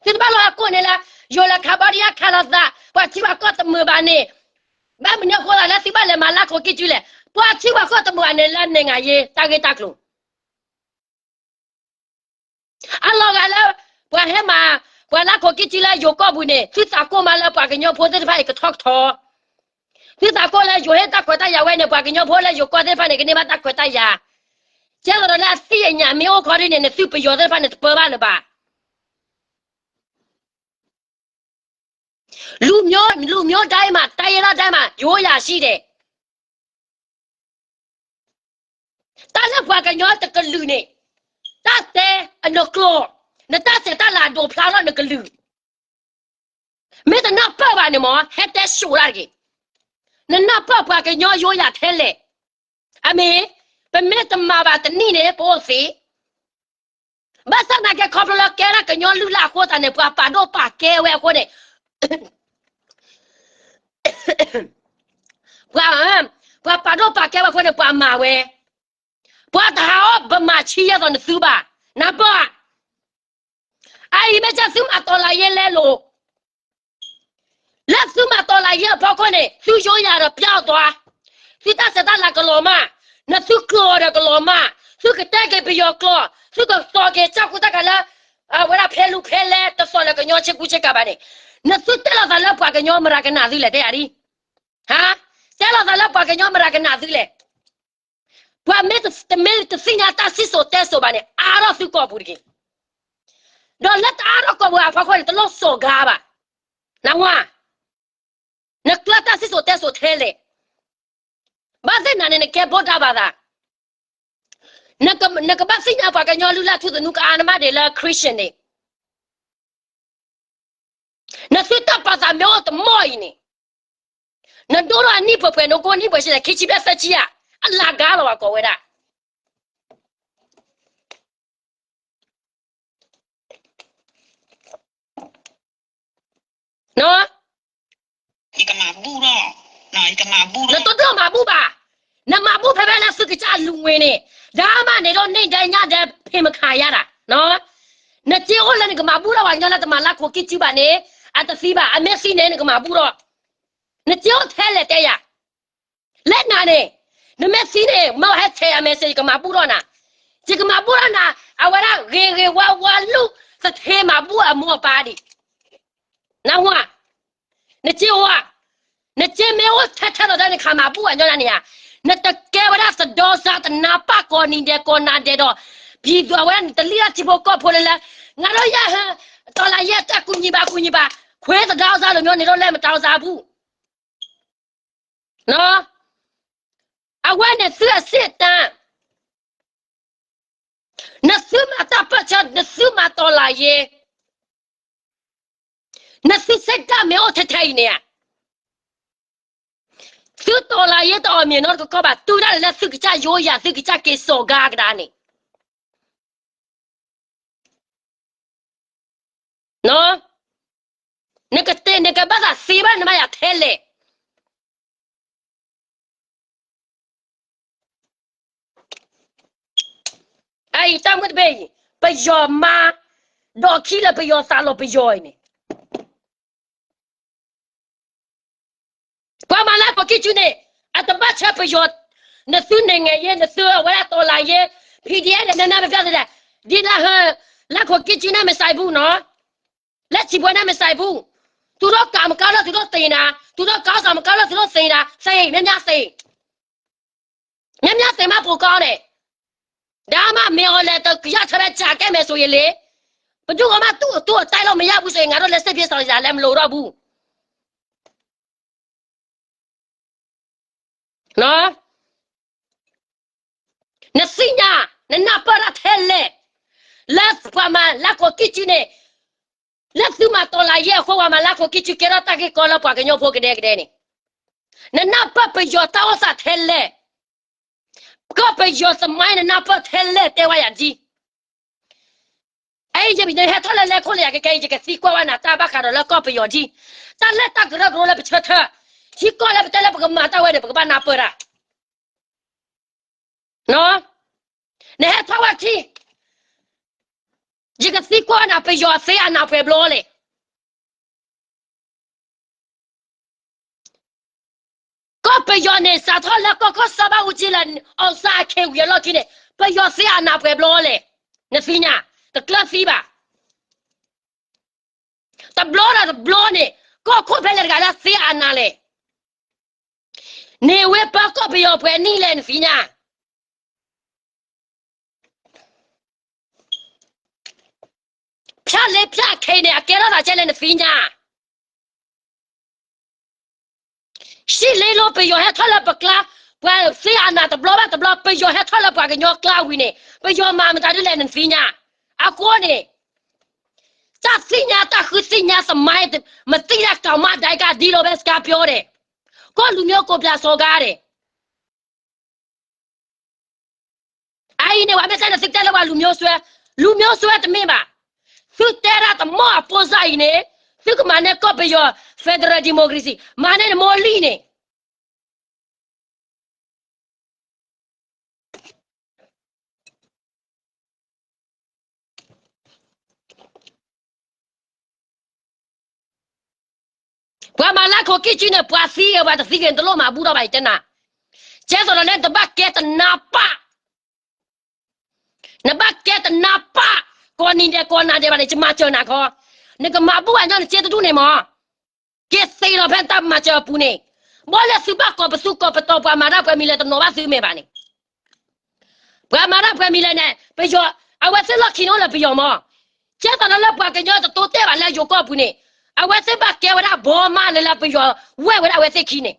သုတဘၣ်လီၤဟးကိးန့ၣ်လၢ ယိၤလၢ Cambodia ခးလီၤသး ပှၤထံပှၤကီၢ်တမုာ်ဘၣ်န့ၣ်, ဘၣ်မနုၤအဃိသးလၢသုဘၣ်လဲၤမၤလၢခိးကံၢ်စုလဲၣ်, ပှၤထံပှၤကီၢ်တမုာ်ဘၣ်န့ၣ်လၢ နိုင်ငံရေး တၢ်ဂ့ၢ်တၢ်ကျိၤ အလီၤဂာ်လၢ ပှၤဟဲမၤ ပှၤလၢခိးကံၢ်စုလၢယိၤကီၢ်ပူၤန့ၣ် သုသးကိၢ်မးလၢပှၤကညီဖိသ့ၣ်တဖၣ်အံၤကထီကထီ, သုသးကိၢ်လၢယိၤဟ့ၣ်တၢ်ခွဲးတၢ်ယာ်ဝဲန့ၣ် ပှၤကညီဖိလၢယိၤကီၢ်သ့ၣ်တဖၣ်န့ၣ် ကန့ၢ်ဘၣ်တၢ်ခွဲးတၢ်ယာ်, ကဲသိးဒီးလၢအသ့ၣ်အညါမ့ၢ်အိၣ်ခီဒ်န့ၣ် နသုပယီၤသ့ၣ်တဖၣ်န့ၣ် တပၢဘၣ်လၢၤဘၣ်. လူမျိုး လူမျိုးတိုင်းမှာ တိုင်းရင်းသားတိုင်းမှာ ရိုးရာရှိတယ်. တၢ်လၢပှၤကညီတကလုာ်န့ၣ်, တၢ်တဲအနကျိာ်, နတၢ်ဆဲးတၢ်လၤဒိးဖျါထီၣ်နကလုာ်, မ့ၢ်တနၢ်ပၢၢ်ဘၣ်န့ၣ်မ့ၢ် ဟဲတဲဆိးဒၣ်တဂ့ၤ. နနၢ်ပၢၢ်ပှၤကညီရိုးရာထဲလဲၣ်. အမ့ၢ်, ပမ့ၢ်တမၤဘၣ်တနံၣ်န့ၣ် ပအိၣ်သ့. ဘၣ်ဆၣ်သနာ်က့ ခီဖျိလၢကဲဒၣ်ကညီလုၢ်လၢ်အဃိသတးန့ၣ် ပှၤပာ်ဒိၣ်ပာ်ကဲဝဲအဃိန့ၣ် ပှၤ, ပှၤပာ်ဒိၣ်ပာ်ကဲဝဲအဃိန့ၣ် ပှၤမၤဝဲ, ပှၤတဟးအီၣ်ဗမာချံယဲၢ်သိးနသုဘၣ်, နၢ်ပၢၢ်ဧါ. အအံၤမ့ၢ်ကဲသုမၤတော်လှန်ရေးလဲလိာ်, လၢသုမၤတော်လှန်ရေးအဖီခိၣ်န့ၣ် သုရိုးရာဒီးပျောက်သွား, သုတၢ်ဆဲးတၢ်လၤကလီၤမၢ်, နသုကျိာ်ဒီးကလီၤမၢ်, သုကတဲက့ၤပယီၤကျိာ်, သုကသီက့ၤကၠၢ်ကူတၢ်ခါလၢ အဝဲဒၣ်ဖဲလူၤဖဲလဲၣ် တသီၣ်လၢကညီဆ့ကူဆ့ကၤဘၣ်န့ၣ်, နသုတဲလိာ်သးလၢပှၤကညီမတၤကနၣ်သုလဲၣ် တဲယၤဒ်, ဟါ, တဲလိာ်သးလၢပှၤကညီမတၤကနၣ်သုလဲၣ်. ပှၤမ့ၢ်တ, တမ့ၢ်တသ့ၣ်ညါတၢ်စံၣ်စိၤတဲစိၤဘၣ်န့ၣ် အါထီၣ်သုကီၢ်ပူၤတက့ၢ်. ဒီးလၢတအါထီၣ်ကီၢ်ပူၤအဖီခိၣ်န့ၣ် တလိၣ်စိာ်ကါဘၣ်. နဝါ, နကျၢၤတၢ်စံၣ်စိၤတဲစိၤထဲလဲၣ်. ဘၣ်သ့ၣ်နၤန့ၣ် နကဲဘိၣ်ဒါဘၣ်သး, နကဘၣ်သ့ၣ်ညါပှၤကညီလုၢ်လၢ်ထူသနူကအါနမးဒံးလၢ Christian န့ၣ် နသုတၢ်ပာ်သးမ့ၢ်အိၣ်တမီၢ်အံၤန့ၣ်, နဒိၣ်ထီၣ်အနံၣ်ပှဲၤပှဲၤ နကိၢ်နံၣ်ပှဲၤဆံလဲၣ် ခံဆံဘျဲၣ်သၢဆံဧါ, အလၤကါလီၤဘၣ်ကိးဝဲဒၣ်. နတဒိၣ်မၤဘူၣ်ဘၣ်, နမၤဘူၣ်ဖဲဖဲလၢသုကစၢ်လူၤဝဲန့ၣ်, ဒါမှမဟုတ် နေ့တိုင်းညတိုင်း ဖံးမခါရတာ, နစ့အိၣ်လၢနကမၤဘူၣ်ထီၣ်ပှၤကညီလၢတမၤလၢခိးကံၢ်စုဘၣ်န့ၣ်, အတသံဘၣ်, အမ့ၢ်သံန့ၣ် နကမၤဘူၣ်ထီၣ်, နစ့အိၣ်ထဲလဲၣ်တဲယၤ. လၢနၤန့ၣ်, နမ့ၢ်သံန့ၣ် မ့ၢ်ဟဲထဲယၤ message ယကမၤဘူၣ်ထီၣ်နၤ, ယကမၤဘူၣ်ထီၣ်နၤ, အဝဲဒၣ်ဂ့ၤဂ့ၤဝါဝါလူၢ်သထ့မၤဘူၣ်အမိၢ်အပၢ်ဒံး. နဝါ, နစ့အိၣ်ဧါ, နစ့မ့ၢ်အိၣ်ထဲထဲလီၤတၢ်န့ၣ် ခးမၤဘူၣ်အညီဒၣ်န့ၣ်ဧါ, နတကဲဝဲဒၣ်သဒီစါတနါပၢ်ကိးနံၤဒဲးကိးနၤဒဲးဒီး, ပြည်သူအဝဲဒၣ်နတလံၣ်ထီၣ်ထံဖိကီၢ်ဖိလၢလၢ, ငါတို့ရဟန်းတော်လှန်ရေးအတွက် ကူညီပါ ကူညီပါ, ခွဲးသဒါစါ လူမျိုး န့ၣ်ဒီးလဲၤမတၤစါဘူၣ် အဝဲန့ၣ်သုအစ့ၣ်တၢ်, နသုမၤတၢ်ပၢၢ်ဆၢ နသုမၤတီၤလၤယ့, နသုစ့ၣ်တၢ်မ့ၢ်အိၣ်ထဲထဲအံၤန့ၣ်ဧါ, သု သုတီၢ်လၢ်ယ့တအီၣ်မ့ၢ်နီတကီဘၣ်, တုၤဒၣ်လဲာ်လၢသုကစၢ်ယိယၤ သုကစၢ်က့ၤစိာ်ကါကဒါန့ၣ်, နကတဲနကဘၣ်သးသ့ဘၣ်နမါယၤထဲလဲၣ်. အအံၤတၢ်မုၢ်တဘ့ၣ်အံၤ ပယီၤမါ ဒီးခံလၢပယီၤသးလီၤပယီၤအံၤန့ၣ် ပှၤမၤလၢခိၣ်ကံၢ်စုန့ၣ် အတဘၣ်ဆၢပယီၤ, နသုန့ၣ်ငဲၤယ့ နသုအဝဲဒၣ်တီၢ်လၢ်ယ့, ဖံဒံအဲၣ်န့ၣ် နနၢ်ပျၢ်သဒၣ်, ဒ်လၢဟၢ လၢခိၣ်ကံၢ်စုန့ၣ်မ့ၢ်စဲဘူးနီၤ, လၢထံပှဲၤန့ၣ်မ့ၢ်စဲဘူး, သူတို့ကမကါလၢသူတို့သ့နၤ, သူတို့ကါစမကါလၢသူတို့သ့နၤ, သ့, မ့ၢ်မ့ၢ်သ့ မ့ၢ်မ့ၢ်သ့မးပိာ်ကီန့ၣ်, ဒါမှမ့ၢ်အီၤလဲၤတကယၢ်ဆၢဖဲကၠးကဲမဲာ်ဆိၣ်ဂ့ၤလံ, ပဒုၣ်ကီမးသူၣ်အတူၢ်အတၢ်လီၤမ့ၢ်ယါဘူးစ့ၢ် ငါတို့လဲၤစ့ၢ်ဖ့စီၤယၤလဲၤမလိာ်ထီၣ်ဘူး. နသ့ၣ်ညါ, နနၢ်ပၢၢ်တၢ်ထဲလဲၣ်, လၢပှၤမၤလၢခိၣ်ကံၢ်စုန့ၣ်, လၢသုမၤတီၢ်လၢယဲအဃိ ပှၤမၤလၢခိၣ်ကံၢ်စုကဲထီၣ်တၢ်ဂ့ၢ်ကီလၢပှၤကညီဖိကဒဲကဒဲန့ၣ်, နနၢ်ပၢၢ်ပယီၤတၢ်အိၣ်သးထဲလဲၣ်, ကီၢ်ပယီၤသမိုင်း နနၢ်ပၢၢ်ထဲလဲၣ် တဲဝဲယၤဒ် အအံၤ ယဟဲထီၣ်လၢလဲၤခိၣ်လၢယၤကကဲအံၤ ယကသံကွၢ်ဝဲနၤတၢ်ဘၣ်ဃးဒီးလၢကီၢ်ပယီၤဒ်, တၢ်လၢတၢ်ကရၢကရိလၢပဆၢထၢၣ်, ဟံးကီၢ်လၢပတဲလၢပကမၤတၢ်ဝဲန့ၣ် ပကဘၣ်နၢ်ပၢၢ်တၢ်, နဟဲထီၣ်ဝဲထံ ယကသံကွၢ်နၤ ပယီၤသ့အနၢ်ပှဲၤဘျီလဲၣ်. ကီၢ်ပယီၤန့ၣ် စးထီၣ်လၢကီၢ်ကီၢ်စီဘၣ်အူကၠံလၢ အောင်ဆန်း အခင်းဝံၤအလီၢ်ခံန့ၣ် ပယီၤသ့အနၢ်ပှဲၤဘျီလဲၣ်. နသ့ၣ်ညါ, တကျၢၤသံဘၣ်. တဘျီဒီးတဘျီန့ၣ် ကီၢ်ခိၣ်ဖဲလဲၣ်တဂၤလၢသ့အနၢ်လဲၣ်. န့ၣ်ဝဲပၢကီၢ်ပယီၤပှဲၤနံၣ်လဲၣ် နသ့ၣ်ညါ. ဖၠၣ်လ့ဖၠၣ်ခဲန့ၣ် အကဲထီၣ်သးကဲလဲၣ် နသ့ၣ်ညါ. ရှံၣ်လ့လိ ပယီၤဟဲထီၣ်လၢပကျါ, ပှၤသ့အနၢ်တဘျီဘၣ်တဘျီ ပယီၤဟဲထီၣ်လၢပှၤကညီကျါဝံၤန့ၣ် ပယီၤမၤမတၤဒ်လဲၣ် နသ့ၣ်ညါ. အဃိန့ၣ် တၢ်သ့ၣ်ညါတၢ်ဃုသ့ၣ်ညါသမိုင်း မသိတၢ်ကမ္ဘာ့ဒိုင်ကဒံလီၤ ဘဲစကားပြောတယ်. ကိုယ့်လူမျိုးကိုယ်ပြန်စော်ကားတယ်. အအံၤန့ၣ် ပှၤမ့ၢ်တဲန့ၣ် သုကတဲလၢပှၤလူမျိုးစွဲ, လူမျိုးစွဲတမ့ၢ်ဘၣ်. သုတဲဒၣ်တမီၢ်အပိစၢ်အံၤန့ၣ် သုကမၤန့ၢ်ကီၢ်ပယီၤ federal democracy မၤန့ၢ်နမိၢ်လံၢ်န့ၣ် ပှၤမၤလၢခိၣ်ကံၢ်စုန့ၣ် ပှၤသံဂ့ၤ ပှၤတသံဂ့ၤ နတလိၣ်မၤဘူၣ်ထီၣ်ဘၣ် ယတဲနၤ. ကဲသိးဒီးလၢနတဘၣ်ကဲတနါပၢ်, နဘၣ်ကဲတနါပၢ် ကိးနံၤဒဲးကိးနၤဒဲးဘၣ်န့ၣ် ယမၤစၢၤနၤခီ, နကမၤဘူၣ်အညီနက့တဒူၣ်န့ၣ်မး က့ၤသ့လီၤဖဲနတၢ်မၤစၢၤအပူၤန့ၣ်, ဘီလဲၤသုဘၣ်ကိးပသူကိးပတီၤ ပှၤမၤတၢ်ပှဲၤမံၤလဲၣ် တနီၤဘၣ်သုမဲာ်ဘၣ်န့ၣ်, ပှၤမၤတၢ်ပှဲၤမံၤလဲၣ်န့ၣ် ပယီၤ, အဝဲသ့ၣ်လီၢ်ခံန့ၣ်အိၣ်လၢပယီၤမး, ကဲသိးဒီးလၢပှၤကညီတတိတဲဘၣ်လၢယိၤကီၢ်ပူၤန့ၣ်, အဝဲသ့ၣ်ဘၣ်ကဲဝဲဒၣ်ဘီမးလၢလၢပယီၤဝဲၢ်ဝဲဒၣ်အဝဲသ့ၣ်ခံန့ၣ်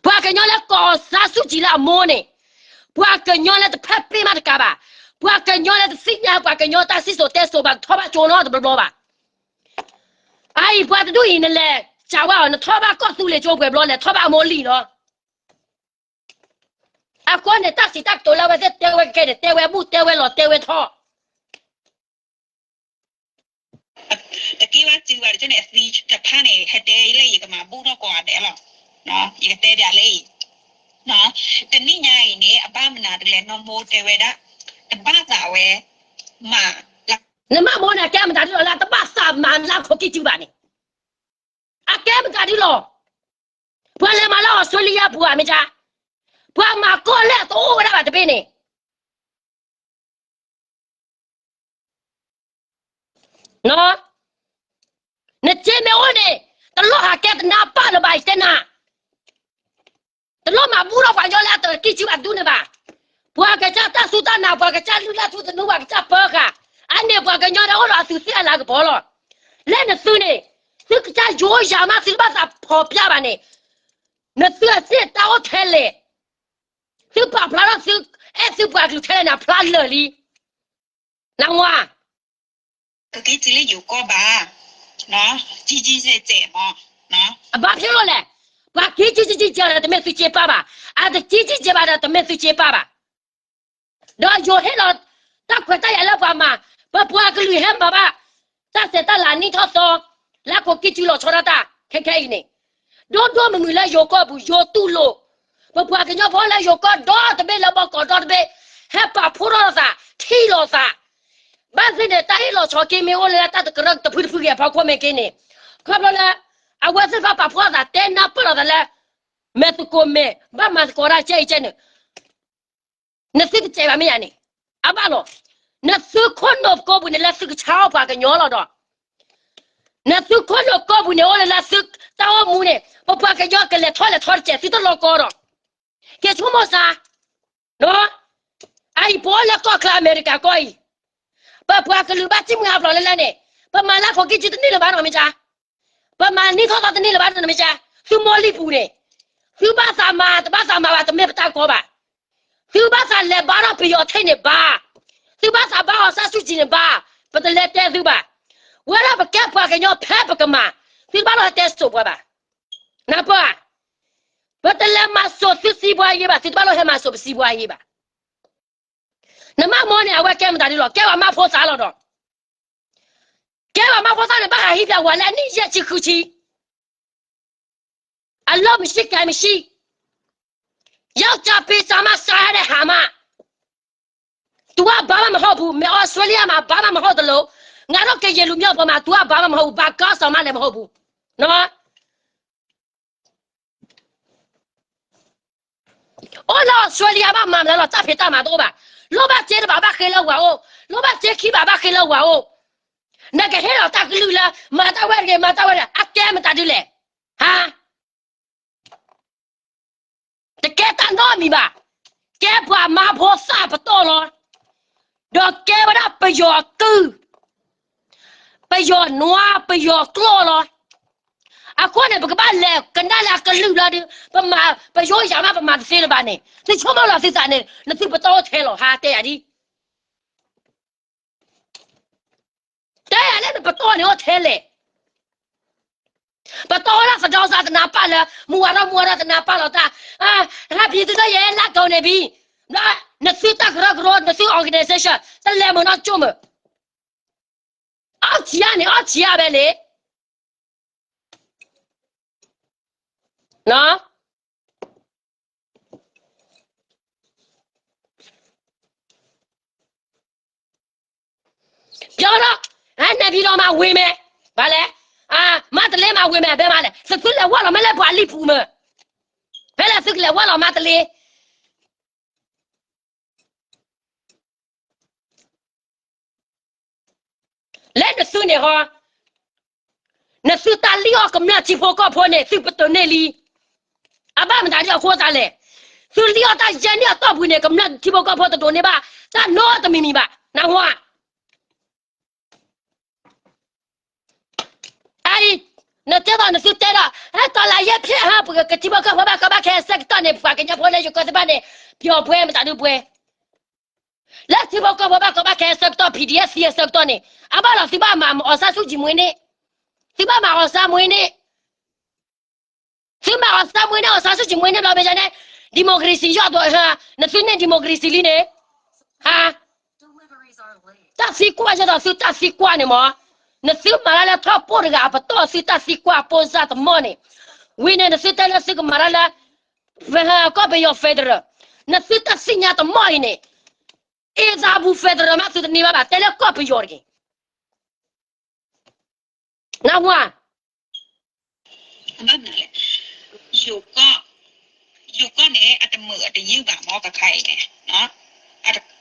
ပှၤကညီလၢကိးစါဆူၣ်ကံၤလၢအမိၢ်န့ၣ်, ပှၤကညီလၢတဖဲပ့ၢ်မးတကးဘၣ်, ပှၤကညီလၢတသ့ၣ်ညါ ပှၤကညီတၢ်စံၣ်စိၤတဲစိၤဘၣ် ထီၣ်ဘၣ်ကၠိနီတဘျီဘျီဘၣ်. အအံၤပှၤတဒူၣ်အံၤ နလဲၤစံးဝဲအီၤ နထီၣ်ဘၣ်ကီၢ်သူလ့ၤကၠိပှဲၤဘျီလဲၣ် ထီၣ်ဘၣ်အမိၢ်လံၢ်လီၤ. အဃိန့ၣ် တၢ်စံးတၢ်ကတိၤလၢအဝဲသ့ၣ်တဲဝဲကဲန့ၣ် တဲဝဲဘူၣ်တဲဝဲလီၤတဲဝဲထီၣ် တက့ၢ်ဘၣ်စုဘၣ်တက့ၢ်န့ၣ် အသံတဖၣ်န့ၣ် ဟဲတဲလၢယကမၤဘူၣ်ထီၣ်ကိးဂၤဒဲးလီၤ. ယကတဲဒ်လဲၣ်အံၤ, တနံၣ်ညါအံၤန့ၣ် အဘၣ်မနုၤဒ်လဲၣ် နီၢ်မိၢ်တဲဝဲဒၣ် တဘၣ်သးဝဲ မၤ နမၤမိၢ်န့ၣ် အကဲမတၤဒ်လီၤလၢတဘၣ်သးမၤလၢခိၣ်ကံၢ်စုဘၣ်န့ၣ်, အကဲမတၤဒ်လီၤ. ပှၤလဲၤမၤလၢအီစထြ့လယါပူၤဧါ မ့ၢ်ကါ, ပှၤမၤကီၢ်လဲၢ်တအိၣ်ဝဲဒၣ်ဘၣ်တဘ့ၣ်န့ၣ် နစ့မ့ၢ်အိၣ်န့ၣ် တလိၣ်ဟးကဲတနါပၢ်လၢၤဘၣ် ယတဲနၤ, တလိၣ်မၤဘူၣ်ထီၣ်ပှၤကညီလၢအတကံၢ်စုဘၣ်တဒူၣ်န့ၣ်ဘၣ်. ပှၤကစၢ်တၢ်စူၢ်တၢ်နာ် ပှၤကစၢ်လုၢ်လၢ်ထူသနူ ပှၤကစၢ်ပၢဃာ်, အန့ၣ်ပှၤကညီဒၣ်အိၣ်ဒီးအသုးသ့ၣ်အလၤကပီၤလီၤ. လၢနသုန့ၣ် သုကစၢ်ယိယၤမး သုတဘၣ်သးဖီၣ်ပျၢ်ဘၣ်န့ၣ်, နသုအသ့ၣ်တၢ်အိၣ်ထဲလဲၣ်, သုပာ်ဖျါထီၣ်သုအဲၣ်သုပှၤကလုာ်ထဲလဲၣ်န့ၣ် အဖျါလၢာ်လံ. နဝါ ကက့ၤတုၤလၢယိၤကီၢ်ဘၣ်, ကံကံစဲးစဲးမး အဘၣ်ဖဲလဲၣ်, ပှၤက့ၤကံကံကံကံဒီး တမ့ၢ်သုက့ၤပၢ်ဘၣ်, အတကံကံကံဘၣ်ဒီး တမ့ၢ်သုက့ၤပၢ်ဘၣ်. ဒီးယိၤဟ့ၣ်လီၤ တၢ်ခွဲးတၢ်ယာ်လၢပှၤမၤ, ပပှၤကလုာ်ဟဲမၤဘၣ် တၢ်ဆဲးတၢ်လၤနံၣ်ထီၣ်သီ, လၢကိးကံကံလီၤဆီဒၣ်တၢ် ခဲခဲအံၤန့ၣ်, ဒိၣ်ဒိၣ်မုၢ်မုၢ်လၢယိၤကီၢ်ပူၤ ယိၤတူၢ်လိာ်, ပပှၤကညီဖိလၢယိၤကီၢ်ဒီတဘ့ၣ်လၢဘီကီးဒီတဘ့ၣ်, ဟဲပာ်ဖှိၣ်ထီၣ်လိာ်သး, ထံၣ်လိာ်သး, ဘၣ်သ့ၣ်န့ၣ် တၢ်ဟ့ၣ်လီၤဆီက့မ့ၢ်အိၣ်လၢတၢ်တကရၢၢ်တဖုတဖုဂ့ၤအဖီခိၣ်မ့ၢ်က့န့ၣ်, ခီဖျိလၢ အဝဲသ့ၣ်တဖၣ်ပာ်ဖှိၣ်ထီၣ်သး တဲနၢ်ပၢၢ်လိာ်သးလၢ မဲာ်သကိးမဲာ် ဘၣ်မၤသကိးတၢ်ကဲအံၤကဲန့ၣ် နသုတစဲးဘၣ်မ့ၢ်ဧါန့ၣ်, အဘၣ်လီၤ. နသုခိၣ်နူာ်ကိးပူၤန့ၣ် လၢသုကဆါအီၣ်ပှၤကညီလီၤဒီး, နသုခိၣ်နူာ်ကိးပူၤန့ၣ် အိၣ်လၢလၢသုတၢ်အိၣ်မူန့ၣ် ပပှၤကညီကလဲၤထီၣ်လဲၤထီတစဲး သုတလီၤကီဒီး, က့ၤဆိကမိၣ်စါ, အအံၤပအိၣ်လၢကီၢ်ချၢအမဲရကၤကီၢ်အံၤ, ပပှၤကလုာ်ဘၣ်တံၢ်မုၢ်ဟးဖျိးလၢလၢ်န့ၣ်, ပမၤလၢခိးကံကံတန့ၢ်လၢၤဘၣ်နီတမံၤကါ ပမၤနံၣ်ထီၣ်သီတန့ၢ်လၢၤဘၣ်နီတမံၤကါ, သုမိၢ်လံၢ်ပူၤန့ၣ်, သုဘၣ်သးမၤတဘၣ်သးမၤဘၣ် တမ့ၢ်ပတၢ်ကီဘၣ်. သုဘၣ်သးလဲၤဘါထီၣ်ပယီၤထံးန့ၣ်ဘၣ်, သုဘၣ်သးဘါအီၤစၢ်ဆူၣ်ကံၤန့ၣ်ဘၣ်, ပတလဲၤတဲသုဘၣ်. ဝဲဒၣ်ပကဲပှၤကညီဖဲပကမၤ, သုတဘၣ်လီၤဟဲတဲစိာ်ပှၤဘၣ်. နၢ်ပၢၢ်ဧါ, ပတလဲၤမၤစိာ်သုစံးပှၤယ့ဘၣ်, သုတဘၣ်လီၤဟဲမၤစိာ်ပစံးပှၤယ့ဘၣ်. နမ့ၢ်မိၢ်န့ၣ် အဝဲကဲမတၤဒ်လဲၣ်, ကဲပှၤမါဖိသၣ်လီၤဒီး ကဲပှၤမါဖိသၣ်န့ၣ် ဘၣ်ဟးဟံးပှၤဝၤလၢအနံၣ်ယဲၢ်ဆံဃုဆံ, အလီၢ်မရှိကဲမရှိ, ယောက်ျားပေးစားမှ စားရတဲ့ဟာမှ, သူက ဘာမှမဟုတ်ဘူး, မ့ၢ် Australia မှာ ဘာမှမဟုတ်သလို, ငါတို့ ကရင်လူမျိုးပေါ်မှာ သူက ဘာမှမဟုတ်ဘူး, ဘာခေါင်းဆောင်မှလည်း မဟုတ်ဘူးနော်. အိၣ်လၢ Australia ဘၣ်မၤမနုၤလီၤ, တၢ်ဖံးတၢ်မၤတအိၣ်ဘၣ်, လိၣ်ဘၣ်စ့တဘၣ် ဘၣ်ဃ့လၢဝၤအိၣ်, လိၣ်ဘၣ်စ့ခံဘၣ် ဘၣ်ဃ့လၢဝၤအိၣ်, နကဟ့ၣ်လီၤတၢ်ကလုၢ်လၢ မၤတၢ်ဝဲတဂ့ၤ မၤတၢ်ဝဲတဂ့ၤ အကဲမတၤဒ်လဲၣ်, ဟါ တကဲတၢ်နီတမံၤဘၣ်, ကဲပှၤမါဖိသၣ်ပတီၢ်လီၤ, ဒီးကဲဝဲဒၣ်ပယီၤကုၢ်, ပယီၤနွါ ပယီၤကျီၢ်လီၤ. အဃိန့ၣ် ပကဘၣ်လဲၤကနၣ်လၢအကလုၢ်လီၤဒီး ပမၤ ပယိယၤမး ပမၤတသ့လၢၤဘၣ်န့ၣ် သုဆိကမိၣ်လီၤသုသးန့ၣ် နသုပတီၢ်အိၣ်ထဲလီၤ ဟါ တဲယၤဒ် တဲယၤလၢနပတီၢ်န့ၣ်အိၣ်ထဲလဲၣ်. ပတီၢ်ဝဲဒၣ်သဒီစါတနါပၢ်လၢ မူဝါထီၣ်မူဝါထီၣ်တနါပၢ်လီၤတၢ်, ဟဲဖံးသုတၢ်ယဲလၢကိးန့ၣ်ဘံ, ဘျီ နသုတၢ်ကရၢကရိ နသု organization တလဲၤမုာ်နီၢ်ကၠိမုာ်, အီၣ်ဆံးယါန့ၣ် အီၣ်ဆံးယါဝဲလံ ပြောတော့ နေပြည်တော်မှာ ဝင်မယ်, ဘာလဲ, မန္တလေးမှာ ဝင်မယ်, ဘယ်မှာလဲ, သုလဲၤဝဲလီၤ မ့ၢ်လဲၤပှၤလံၢ်ပူၤမ့ၢ်, ဖဲလဲၣ်သုကလဲၤဝဲလီၤ မန္တလေး လၢနသုန့ၣ်ဟီ, နသုတၢ်လံၣ်အီၣ်ကမျၢၢ်ထံဖိကီၢ်ဖိန့ၣ် သုပတုာ်န့ၢ်လံ. အဘၣ်မတၤဒ်အဃိသတးလဲၣ်, သုလံၣ်အီၣ်တၢ်ယဲၢ်န့ၣ်အတီၢ်ပူၤန့ၣ် ကမျၢၢ်ထံဖိကီၢ်ဖိတဒိးန့ၢ်ဘၣ် တၢ်နီတမံၤမံၤဘၣ်, နၢ်ဟူဧါ. အအံၤ နတဲဒီးနသုတဲဒီး ဟဲ တော်လှန်ရေးဖြစ်ဟါ ပကထံဖိကီၢ်ဖိဘၣ်ကီဘၣ်ခဲအဆၢကတီၢ်န့ၣ် ပှၤကညီဖိလၢယိၤကီၢ်သ့ၣ်တဖၣ်န့ၣ် ပျော်ပွဲမတၤဒုပှဲၤ လၢထံဖိကီၢ်ဖိဘၣ်ကီဘၣ်ခဲအဆၢကတီၢ် PDF သံအဆၢကတီၢ်န့ၣ် အဘၣ်လီၤသုဘၣ်မၤ အောင်ဆန်းစုကြည် မွေးနေ့, သုဘၣ်မၤ အောင်ဆန်း မွေးနေ့, သုမၤ အောင်ဆန်း မွေးနေ့, အောင်ဆန်းစုကြည် မွေးနေ့ ဘျီမ့ၢ်န့ၣ် democracy ယီၢ်ဒိးဟါ, နသုန့ၣ် democracy လံန့ၣ်, ဟါ တၢ်သံကွၢ်ယဲဒီးသုတၢ်သံကွၢ်န့ၣ်မ့ၢ်, နသုမၤတၢ်လၢထီၣ်ပိၢ်တဂၤအပတီၢ်သုတၢ်သံကွၢ်အပိစၢ်တမီၢ်န့ၣ်, ဝံၤန့ၣ်နသုတဲလၢသုကမၤတၢ်လၢ ကီၢ်ပယီၤ federal, နသုတၢ်သ့ၣ်ညါတမီၢ်အံၤန့ၣ်, အ့ၣ်သးပူၤ federal မးသုတန့ၢ်ဘၣ်ဘၣ် တဲလၢကီၢ်ပယီၤတဂ့ၤ. နၢ်ဟူဧါ. ယိၤကီၢ်န့ၣ် အတမုာ်အတယုၢ်ဘၣ်မ့ၢ်တခါအံၤန့ၣ်,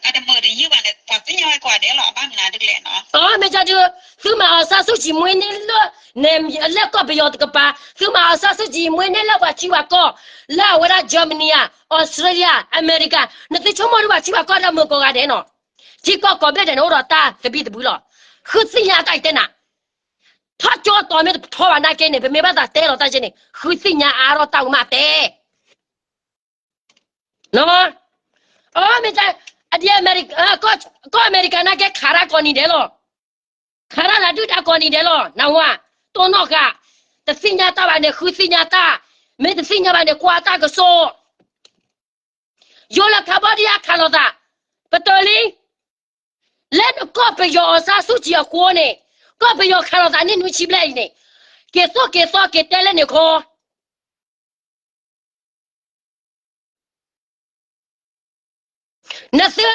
အတမုာ်တယုၢ်ဘၣ်န့ၣ် ပှၤသ့ၣ်ညါဝဲကိးဂၤဒဲးလီၤ အဘၣ်မနုၤဒ်လဲၣ်နီၤ. အမ့ၢ်ကဒုး သုမၤ အောင်ဆန်းစုကြည် မွေးနေ့ လၢ လၢကီၢ်ပယီၤတကပၤ, သုမၤ အောင်ဆန်းစုကြည် မွေးနေ့ လၢပှၤထံပှၤကီၢ် လၢအဝဲဒၣ် Germany ဧါ, Australia, America, နသုဆိကမိၣ်ဒုးပှၤထံပှၤကီၢ်ဒီးမုာ်ကိးဂၤဒဲးနီၤ. ထံကီၢ်ကိးဘ့ၣ်ဒဲးန့ၣ် အိၣ်ဒီးတၢ်သဘံၣ်သဘုၣ်လီၤ. ဃုသ့ၣ်ညါတၢ်အံၤတဲနၤ ထီၣ်ကၠိတီၤမ့ၢ်တထီဘၣ်နာ်က့န့ၣ် ပမ့ၢ်ဘၣ်သးတဲလီၤတၢ်က့န့ၣ် ဃုသ့ၣ်ညါအါထီၣ်တၢ်ကမၣ်တဲ. အမ့ၢ် အဒံး ကီၢ်အမဲရကၤနာ်က့ ခးတၢ်ကိးနံၤဒဲးလီၤ. ခးတၢ်လၢဒုၣ်ဒါကိးနံၤဒဲးလီၤ နၢ်ဟူဧါ. တိၢ်နီၣ်ဃာ် တသ့ၣ်ညါတၢ်ဘၣ်န့ၣ် ဃုသ့ၣ်ညါတၢ်, မ့ၢ်တသ့ၣ်ညါဘၣ်န့ၣ် ကွၢ်တၢ်ကစီၣ်, ယိၤလၢ Cambodia ခးလိာ်သး, ပတၢၢ်လံ, လၢနကီၢ်ပယီၤအီၤစၢ်ဆူၣ်ကံအဃိန့ၣ်, ကီၢ်ပယီၤခးလိာ်သးန့ၣ်နွံဆံဘျဲၣ်အံၤန့ၣ်, က့ၤသိၣ်က့ၤသီက့ၤတဲလၢန့ၣ်ခီ နသု,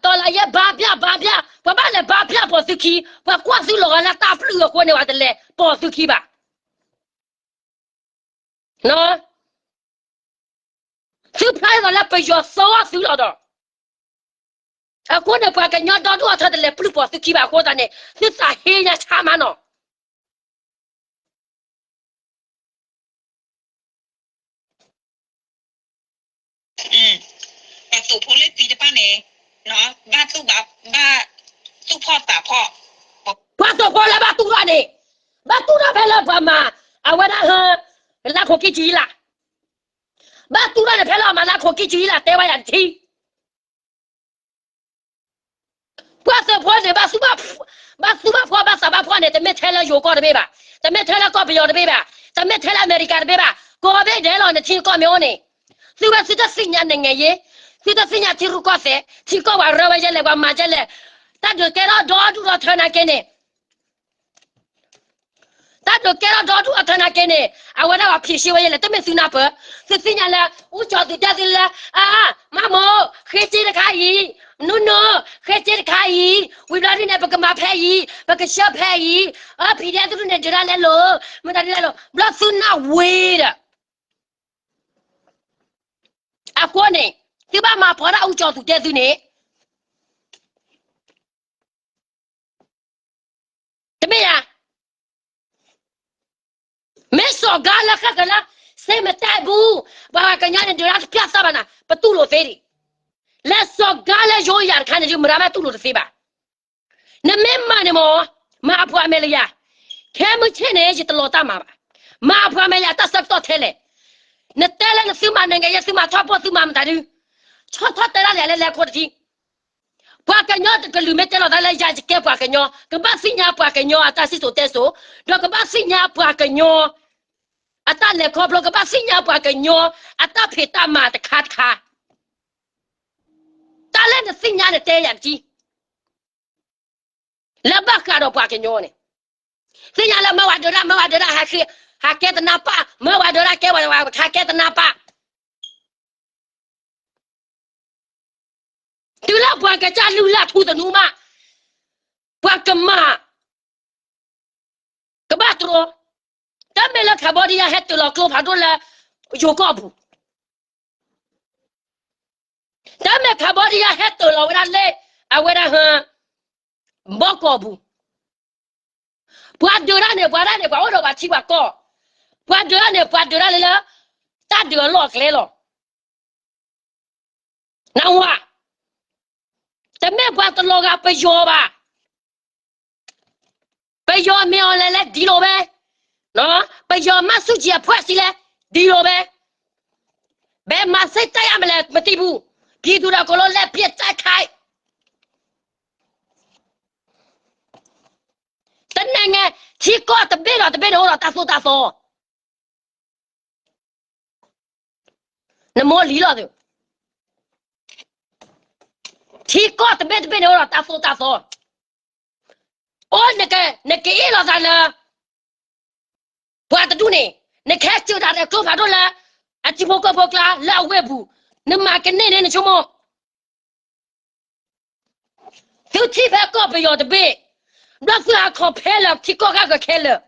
တီလၤယဲဘါပျၢ်ဘါပျၢ်, ပှၤဘၣ်လဲၤဘါပျၢ်ပိာ်သုခံ, ပှၤကွၢ်သုလီၤဂာ်လၢတၢ်ပျုၢ်အဃိန့ၣ် ပှၤတလဲၤပိာ်သုခံဘၣ်. သုဖျါဒ်သိးလၢပယီၤသၢဂီၢ်သုလီၤဒီး, အဃိန့ၣ် ပှၤကညီဒီဒူၣ်အထၢတလဲၤပျုၢ်ပိာ်သုခံဘၣ်အဃိသတးန့ၣ် သုသးဟ့ညါဆါမးနီၤ. ပှၤသုးဖိလၢသံတဖၣ်န့ၣ်, ဘၣ်သူၣ်ဘၣ်, ဘၣ်သူၣ်ဖှီၣ်သးဖှီၣ်, ပှၤသုးဖိလၢဘၣ်တူၢ်ထီၣ်န့ၣ်, ဘၣ်တူၢ်ထီၣ်ဖဲလၢပှၤမၤ, အဝဲဒၣ်ဟၢ, လါခိၣ်ကံၢ်ဆံလး, ဘၣ်တူၢ်ထီၣ်န့ၣ်ဖဲလၢအမၤလါခိၣ်ကံၢ်ဆံလး တဲဝဲယၤတထံၣ် ပှၤသုးဖိန့ၣ် ဘၣ်သူၣ်ဘၣ်ဖှီၣ်ဘၣ်သးဘၣ်ဖှီၣ်န့ၣ် တမ့ၢ်ထဲလၢယိၤကီၢ်တဘ့ၣ်ဘၣ်, တမ့ၢ်ထဲလၢကီၢ်ပယီၤတဘ့ၣ်ဘၣ်, တမ့ၢ်ထဲလၢအမဲရကၤတဘ့ၣ်ဘၣ်, ကိးဘ့ၣ်ဒဲးလီၤ နထံကီၢ်မ့ၢ်အိၣ်န့ၣ်, သုဝဲသုတသ့ၣ်ညါနံၣ်ငဲၤယ့, သုတသ့ၣ်ညါထံရူၢ်ကီၢ်သဲး, ထံကီၢ်ပှၤရၢဝဲယဲလဲၣ် ပှၤမၤယဲလဲၣ်, တၢ်ဒုးကဲထီၣ်ဒီဒူၣ်ဒီထၢနာ်က့န့ၣ် တၢ်ဒုးကဲထီၣ်ဒီဒူၣ်အထၢနာ်က့န့ၣ် အဝဲဒၣ်ပှၤဖံးရှ့ဝဲယဲလဲၣ် တမ့ၢ်သုနၢ်ပၢၢ်, သုသ့ၣ်ညါလၢ အူကၠီၤသုးတဲသုလၢ, အါ, မါမိၢ်, ဃ့စ့တခါအံၤ, နူနူ, ဃ့စ့တခါအံၤ, ဝံၤဘျီဒ်န့ၣ် ပကမၤဖဲအံၤ, ပကဆှၢဖဲအံၤ, အၢ PDF သုန့ၣ်ဒုးတၢ်လဲလိာ်, မ့ၢ်တၢ်ဒ်လဲလိာ်, ဘျီသုနၢ်ဝ့ဒီး အဃိန့ၣ် သုဘၣ်မၤဖီဒၣ်အူကၠီၤသုးတဲသုန့ၣ် တမ့ၢ်ဧါ. မ့ၢ်စီၤကၤလၢဃဲကလါ, စ့မတဲဘူး, ပှၤကညီန့ၣ် ဒုးတၢ်တပျၢ်သးဘၣ်နၤ, ပတူၢ်လိာ်သ့ဒံး. လဲၤစီၤကၤလၢယိယၤတခါန့ၣ် မတၤမးတူၢ်လိာ်တသ့ဘၣ်. နမ့ၢ်မၤန့ၣ်မ့ၢ်, မၤအပှၤအမဲာ်လၢယၤ, ခဲမုၢ်ဆ့ၣ်န့ၣ် ယတလီၤတၢ်မၤဘၣ်. မၤအပှၤအမဲာ်လၢယၤ တၢ်ဆၢကတီၢ်ထဲလဲၣ်. နတဲလၢနသုမၤနံၣ်ငဲၤယ့ သုမၤထီဘိ သုမၤမတၤဒု, ဆီၣ်ထီၣ်တဲဒၣ်လဲာ်လၢလဲၤခိၣ်တထံး ပှၤကညီတကလုာ်မ့ၢ်တဲလီၤသးလၢယၤယကဲပှၤကညီ, ကဘၣ်သ့ၣ်ညါပှၤကညီအတၢ်စံၣ်စိၤတဲစိၤ, ဒီးကဘၣ်သ့ၣ်ညါပှၤကညီအတၢ်လဲၤခီဖျိ, ကဘၣ်သ့ၣ်ညါပှၤကညီအတၢ်ဖံးတၢ်မၤတခါတခါ. တၢ်လၢနသ့ၣ်ညါနတဲယၤတက့ၢ်. လၢဘၣ်ဃးဒီးပှၤကညီန့ၣ်, သ့ၣ်ညါလၢမၢဝဲဒၢးဒၣ်, မၢဝဲဒၢးဒၣ်, ဟးကဲတနါပၢ်, မၢဝဲဒၢးဒၣ်ကဲဝဲ, ဟးကဲတနါပၢ်. တုၤလၢပှၤကစၢ်လုၢ်လၢ်ထူသနူမး, ပှၤကမၤ ကဘၣ်တြီ, တမ့ၢ်လၢ Cambodia ဟဲတၢၤလီၤကျိဖးဒိၣ်လၢယိၤကီၢ်ပူၤ, တမ့ၢ် Cambodia ဟဲတၢၤလီၤဝဲဒၣ်လၢ အဝဲဒၣ်ဟၢ ဘီကီၢ်ပူၤ, ပှၤဒုးတၢ်န့ၣ် ပှၤဒၣ်န့ၣ် ပှၤအိၣ်ဒီးပှၤထံပှၤကီၢ်, ပှၤဒုးတၢ်န့ၣ် ပှၤဒုးတၢ်လၢ တၢ်ဒုးအလီၢ်အကျဲလီၤ. နဝၤ, တမ့ၢ်ပှၤတလီၤဂာ်ပယီၤဘၣ်. ပယီၤမ့ၢ်အီၤလဲၤလဲၤဒ်လိာ်ဝဲ, ပယီၤမၤဆူၣ်ကံအဖှဲၣ်ဆံလဲၤဒ်လိာ်ဝဲ, ဘယ်မှာစိတ်တိုက်ရမလဲမသိဘူး, ပြည်သူတွေအကုန်လုံးလက်ပစ်တိုက်ခိုက်. တနံၤငယ် ထံကီၢ်တဘ့ၣ်ဒီးတဘ့ၣ်န့ၣ်အိၣ်ဒီးတၢ်သိၣ်တၢ်သီ နမိၢ်လံၤလီၤသု, ထံကီၢ်တဘ့ၣ်တဘ့ၣ်န့ၣ်အိၣ်ဒီးတၢ်သိၣ်တၢ်သီ, အိၣ်နက, နကအ့ၣ်လိာ်သးလၢ ပှၤတဒူၣ်န့ၣ်, နကဟဲစၢၤတၢ်ဒီးကျိဖးဒိၣ်လၢ အထံဖိကီၢ်ဖိကျါလၢအဝ့ၢ်ပူၤ, နမၤကန့ၢ်န့ၣ်နဆိကမိၣ် သုထံၣ်ဖဲကီၢ်ပယီၤတဘ့ၣ်, ဘျီသုဟးခီၣ်ဖဲလၢထံကီၢ်ဂၤကခဲလၢာ်,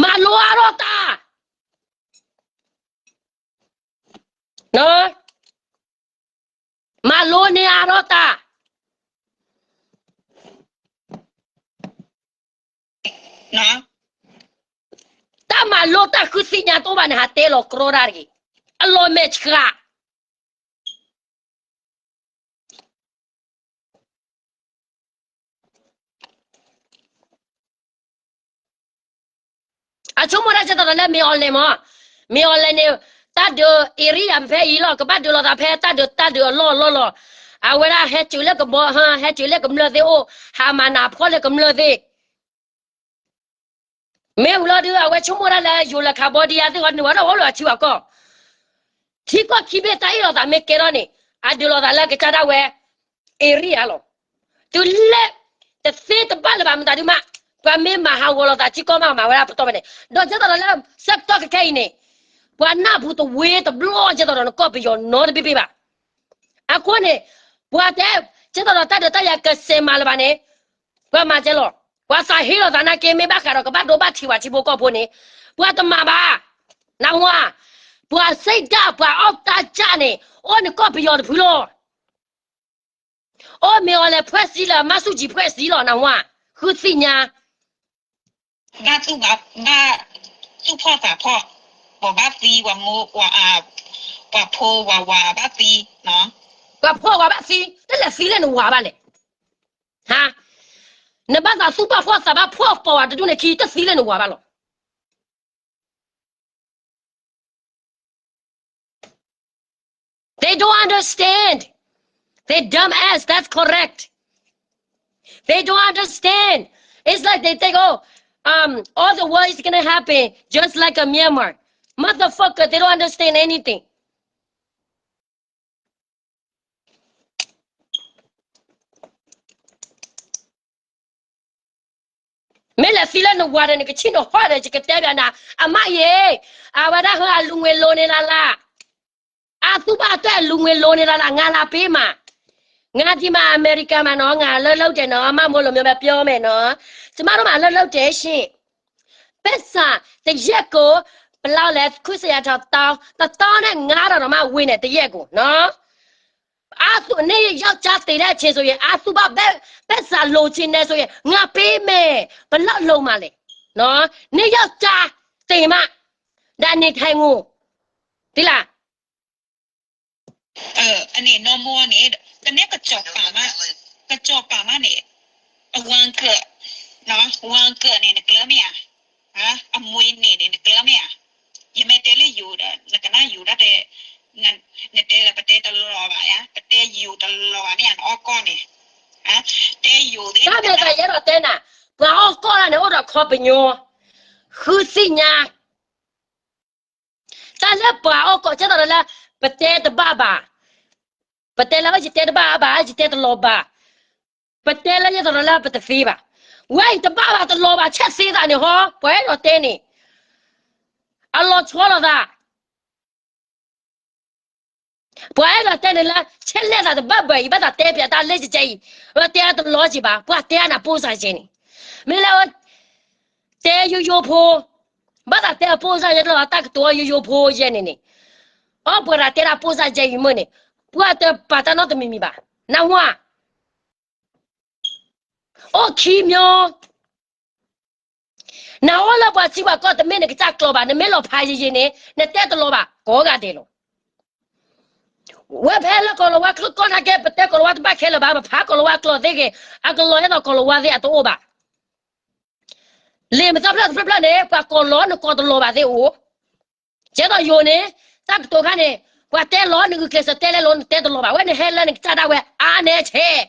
မၤလိအါထီၣ်တၢ်, မၤလိန့ၢ်အါထီၣ်တၢ်, တၢ်မၤလိတၢ်ဃုသ့ၣ်ညါတအိၣ်ဘၣ်န့ၣ် ဟးတဲလီၤကြီတၢ်တဂ့ၤ, အလီၤမဲာ်ဆှး အဆိကမိၣ်တၢ်ဆၢကတီၢ်လၢ မ့ၢ်အီၤလဲၣ်မး, မ့ၢ်အီၤလဲၣ်န့ၣ်, တၢ်ဒုး area ဖဲအံၤလီၤ, ကဘၣ်ဒုးလိာ်သးဖဲတၢ်ဒုး တၢ်ဒုးအလီၢ်အလီၢ်လီၤ. အဝဲဒၣ်ဟဲစၢၤလၢကဘီဟါ, ဟဲစၢၤလၢကမျၢၢ်သ့ၣ်အိၣ်, ဟးမၤနးဖှီၣ်လၢကမျၢၢ်သ့ၣ် မ့ၢ်ဝံၤလီၤဒုး အဝဲဆိကမိၣ်ဒၣ်လၢယိၤလၢ Cambodia သ့ၣ်ဃီန့ၣ် ဝဲဒၣ်အိၣ်လၢအထံအကီၢ်, ထံကီၢ်ခံဘ့ၣ်တၢ်အ့ၣ်လိာ်သးမ့ၢ်ကဲထီၣ်န့ၣ် အဒုးလိာ်သးလၢကစၢ်ဒၣ်ဝဲ area လီၤ. တုၤလၢ တသ့တဘၣ်လၢၤဘၣ်မတၤဒုးမး, ပှၤမ့ၢ်မၤဟးဂီၤလိာ်သးထံကီၢ်မး မၤဝဲဒၣ်ပတီၢ်ဖဲန့ၣ်, ဒီးကဲသိးဒီးလၢ ဆၢကတီၢ်ခဲခဲအံၤန့ၣ် ပှၤနၢ်ပူၤတဝ့တဘျီ ကဲသိးဒီးနကီၢ်ပယီၤနီတဘ့ၣ်ဘ့ၣ်ဘၣ်. အဃိန့ၣ် ပှၤတဲ ကဲသိးဒီးတၢ်ဒုးတၢ်ယၤကစဲးမၤလၢၤဘၣ်န့ၣ် ပှၤမၤကဲလီၤ. ပှၤသးဟ့လိာ်သးနာ်က့ မ့ၢ်ဘၣ်ဃးဒီးကဘၣ်ဒိဘၣ်ထံးဝဲထံဖိကီၢ်ဖိန့ၣ် ပှၤတမၤဘၣ်. နၢ်ဟူဧါ, ပှၤစံးဒၣ်ပှၤအီၣ်တၢ်ကၢ်န့ၣ် အိၣ်နကီၢ်ပယီၤတဖုလီၤ. အိၣ်မ့ၢ်အီၤလဲၤဖှဲးစံလၢ မၤဆူၣ်ကၠံဖှဲးစံလီၤ နၢ်ဟူဧါ, ဃုသ့ၣ်ညါ ဘၣ်သူၣ်ဘၣ် ဘၣ်သူၣ်ဖှီၣ်သးဖှီၣ်, ပှၤဘၣ်သံ ပှၤမိၢ် ပှၤ ပှၤဖိ ပှၤဝၤဘၣ်သံ, ပှၤဖိဝၤဘၣ်သံ, တလဲၤသံလၢနဝၤဘၣ်လဲၣ်. ဟါ, နဘၣ်သးသူၣ်ဘၣ်ဖှီၣ်သးဘၣ်ဖှီၣ် ပှၤဝၤတဒူၣ်န့ၣ်ခံ တသံလၢနဝၤဘၣ်လီၤ. They don't understand. They dumb ass. That's correct. They don't understand. It's like they think, oh, um, all the war is gonna happen just like a Myanmar. Motherfucker, they don't understand anything. မ့ၢ်လဲၤသံလၢနဝၤဒီး နကဆ့ၣ်နီၤဟီၣ်ဒီး ယကတဲဘၣ်နၤ, အမါယ့, အဝဲဒၣ်ဟဲအလူၤငွေလိၤန့ၣ်လၢ်လၢ်, အသူၣ်ဘၣ်အတၢ်အလူၤငွေလိၤန့ၣ်လၢ်လၢ် ငါလၢပေးမး, ငါဒံးမးအမဲရကၤမးနီၤ, ငါလၢလၢတဲာ်နီၤ, အမါမိၢ်လိၤမ့ၢ်ဘၣ်ပျီမဲာ်နီၤ, စမးဒိၣ်မးလၢလၢတဲာ်ရှ့ၣ် ပ့ၢ်စၢ်တယဲၢ်ကိၣ်, ပလီၢ်လဲၤ ခွံစယၤတသီ, တသီန့ၣ်ငါဒီးမးဝ့ၤန့ၣ်တယဲၢ်ကိၣ်နီၤ. အသူၣ်န့ၣ် ယောက်ျားသေတဲ့အချိန်ဆိုရင်, အသူၣ်ဘၣ် ပ့ၢ်စၢ်လိၤဆ့ၣ်နဲဆိုရင်, ငါပေးမယ်, ပလီၢ်လိၤမးလဲၣ်, န့ၢ် ယောက်ျားသေမှ, ဒါနေထိုင်ကို, သိလား. အန့ၣ်နီၢ်မိၢ်န့ၣ် ကနဲကစီၤပၤမး, ကစီၤပၤမးန့ၣ်, အဝါကၢၣ်, ဝါကၢၣ်န့ၣ် နကျၢၤမ့ၢ်ဧါ, အမွေးနေ့န့ၣ် နကျၢၤမ့ၢ်ဧါ, ယမ့ၢ်တဲလၢယိၤဒီး နကနၣ်ယိၤဒၣ်တဲ, နတဲဒီး ပတဲတလီၤဘၣ်ယါ, ပတဲယိၤတလီၤဘၣ်မ့ၢ်ဧါ, နအီၣ်ကီၢ်န့ၣ်, တဲယိၤသ့ၣ် တၢ်မ့ၢ်တၢ်ယဲဒီးတဲနၤ, ပှၤအီၣ်ကီၢ်ဒၣ်န့ၣ် အိၣ်ဒီးခီပညီ, ဃုသ့ၣ်ညါ တၢ်လၢပှၤအီၣ်ကီၢ် ကဲသိးဒီးလၢ ပတဲတဘၣ်ဘၣ်, ပတဲလၢယတဲတဘၣ်ဘၣ်, ယတဲတလီၤဘၣ်, ပတဲလၢယသိးဒီးလၢပတသ့ဘၣ်, ဝဲအံၤတဘၣ်ဘၣ်တလီၤဘၣ် ဆဲးသ့သးန့ၣ်ဟီ, ပှၤအဲၣ်ဒိးတဲန့ၣ်, အလီၤဆီလိာ်သး ပှၤအဲၣ်ဒိးတဲန့ၣ်လၢ ဆဲးလဲၣ်သးတဘၣ်ဘၣ်အံၤ ဘၣ်သးတဲပၠးတၢ်လၢယကဲအံၤ, ဝဲတဲအတလီၤက့ၤဘၣ်, ပှၤတဲအနၢ်ပိၢ်စၢ်ယဲန့ၣ်, မ့ၢ်လၢ တဲယိယိဖိ, ဘၣ်သးတဲအပိၢ်စၢ်ယဲလီၤ တၢ်ကတိၤအီၤယိယိဖိယဲန့ၣ်န့ၣ်, အီၣ်ပှၤတၢ်တဲဒၣ်ပိၢ်စၢ်ယဲအံၤမ့ၢ်န့ၣ်, ပှၤတပာ်တၢ်နီတမံၤမံၤဘၣ်, နၢ်ဟူဧါ အိၣ်ခံမျိုး, နအိၣ်လၢပှၤထံပှၤကီၢ်တမ့ၢ်နကစၢ်ကျိာ်ဘၣ်, နမ့ၢ်လီၤဖးယံာ်ယံာ်န့ၣ် နတဲတလီၤဘၣ် ကိးဂၤဒဲးလီၤ. ဝဲဖဲလၢကီၢ်လီၤဝါကျိာ်ကီၢ်နာ်က့ ပတဲကီၢ်လီၤဝါတဘၣ်ခဲလၢာ်ဘၣ်, ပဖးကီၢ်လီၤဝါကျိာ်သ့ၣ်ဂ့ၤ, အကလီၤအဲၣ်ဒိးကီၢ်လီၤဝါသ့ၣ်အတအိၣ်ဘၣ်. လံာ်မၤတဖျၢၣ်တဖျၢၣ်ဖျၢၣ်န့ၣ် ပှၤကီၢ်လီၤနကီၢ်တလီၤဘၣ်သ့ၣ်အိၣ်, ကဲသိးယိၤန့ၣ်, တၢ်ကတိၤခါန့ၣ်, ပှၤတဲလီၤနဂုာ်ကျဲးစၢးတဲလဲလီၤ နတဲတလီၤဘၣ်, ဝဲန့ၣ်ဟဲလၢနကစၢ်ဒၣ်ဝဲအါန့ၢ်ဆဲး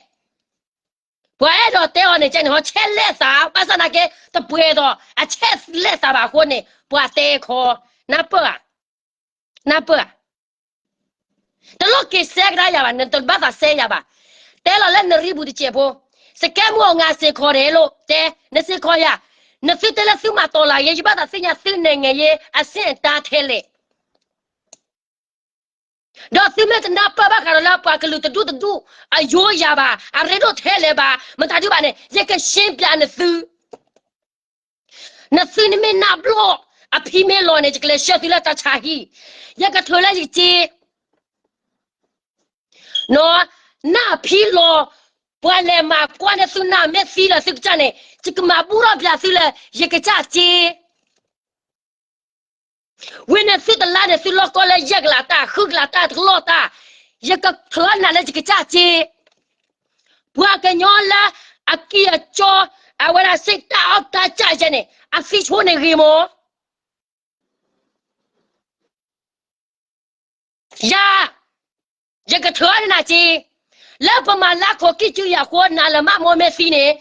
ပှၤအဲၣ်ဒိးတဲအီၤန့ၣ် ကဲန့ၣ်ဟီ ဆဲးလဲၣ်သး, ဘၣ်ဆၣ်နာ်က့ တပှဲၤဒီး အဆဲးလဲၣ်သးဘၣ်အဃိန့ၣ် ပှၤတဲခီ, နၢ်ပၢၢ်ဧါ, နၢ်ပၢၢ်ဧါ, တလိၣ်က့ၤစဲကဒါယၤဘၣ်, နတဘၣ်သးစဲယၤဘၣ်, တဲလီၤလၢနရံပူၤတစဲးဖိ, စကဲမုၢ်အီၤ ငါစ့ၢ်ကီးဒဲးလိာ်, တဲ, နစ့ၢ်ကီးယၤ, နသုတဲလၢသုမၤတီၤလၢ်ဂ့ၤ, ယဘၣ်သးသ့ၣ်ညါသုနဲၣ်ငဲၤယ့ အဆင့်အတန်းထဲလဲၣ် ဒီးသုမ့ၢ်တနၢ်ပၢၢ်ဘၣ်ဃးဒီးလၢပှၤကလုာ်တဒူၣ်တဒူၣ်အယိယၤဘၣ်, အရ့ဒိၣ်ထဲလဲၣ်ဘၣ်, မတၤဒုဘၣ်န့ၣ် ယကရှင်းပြနသု, နသုန့ၣ်မ့ၢ်နၢ်ဘျီၣ်, အဖံမ့ၢ်လီၤန့ၣ် ယကလဲၤဆှၢသုလၢတၢ်ဆါဟံၣ်, ယကထုးလၢယကစ့ နီၢ်, နၢ်ဖံလီၤ, ပှၤလဲၤမၤကွၢ်န့ၢ်သုနၢ်မ့ၢ်သံလၢသုကစၢ်န့ၣ် ယကမၤဘူၣ်ထီၣ်ပၠးသုလၢ ယကစၢ်စ့ ဝံၤန့ၣ်သုတလါန့ၣ် သုလီၢ်ကီၢ်လၢယဲၢ်ကလးတၢ် ဃုကလးတၢ်တကလီၢ်တၢ်, ယကထုးနၤလၢယကစၢ်စ့, ပှၤကညီလၢအကံၢ်အစီ အဝဲဒၣ်စ့တၢ်အီၣ်တၢ်ကၢ်ယဲန့ၣ် အသံဆိန့ၣ်ဂ့ၤမး ယၤ, ယကထုးနၤစ့, လၢပမၤလၢခိၣ်ကံၢ်စုယၤဃိ နၤလၢမးမိၢ်မ့ၢ်သံန့ၣ်,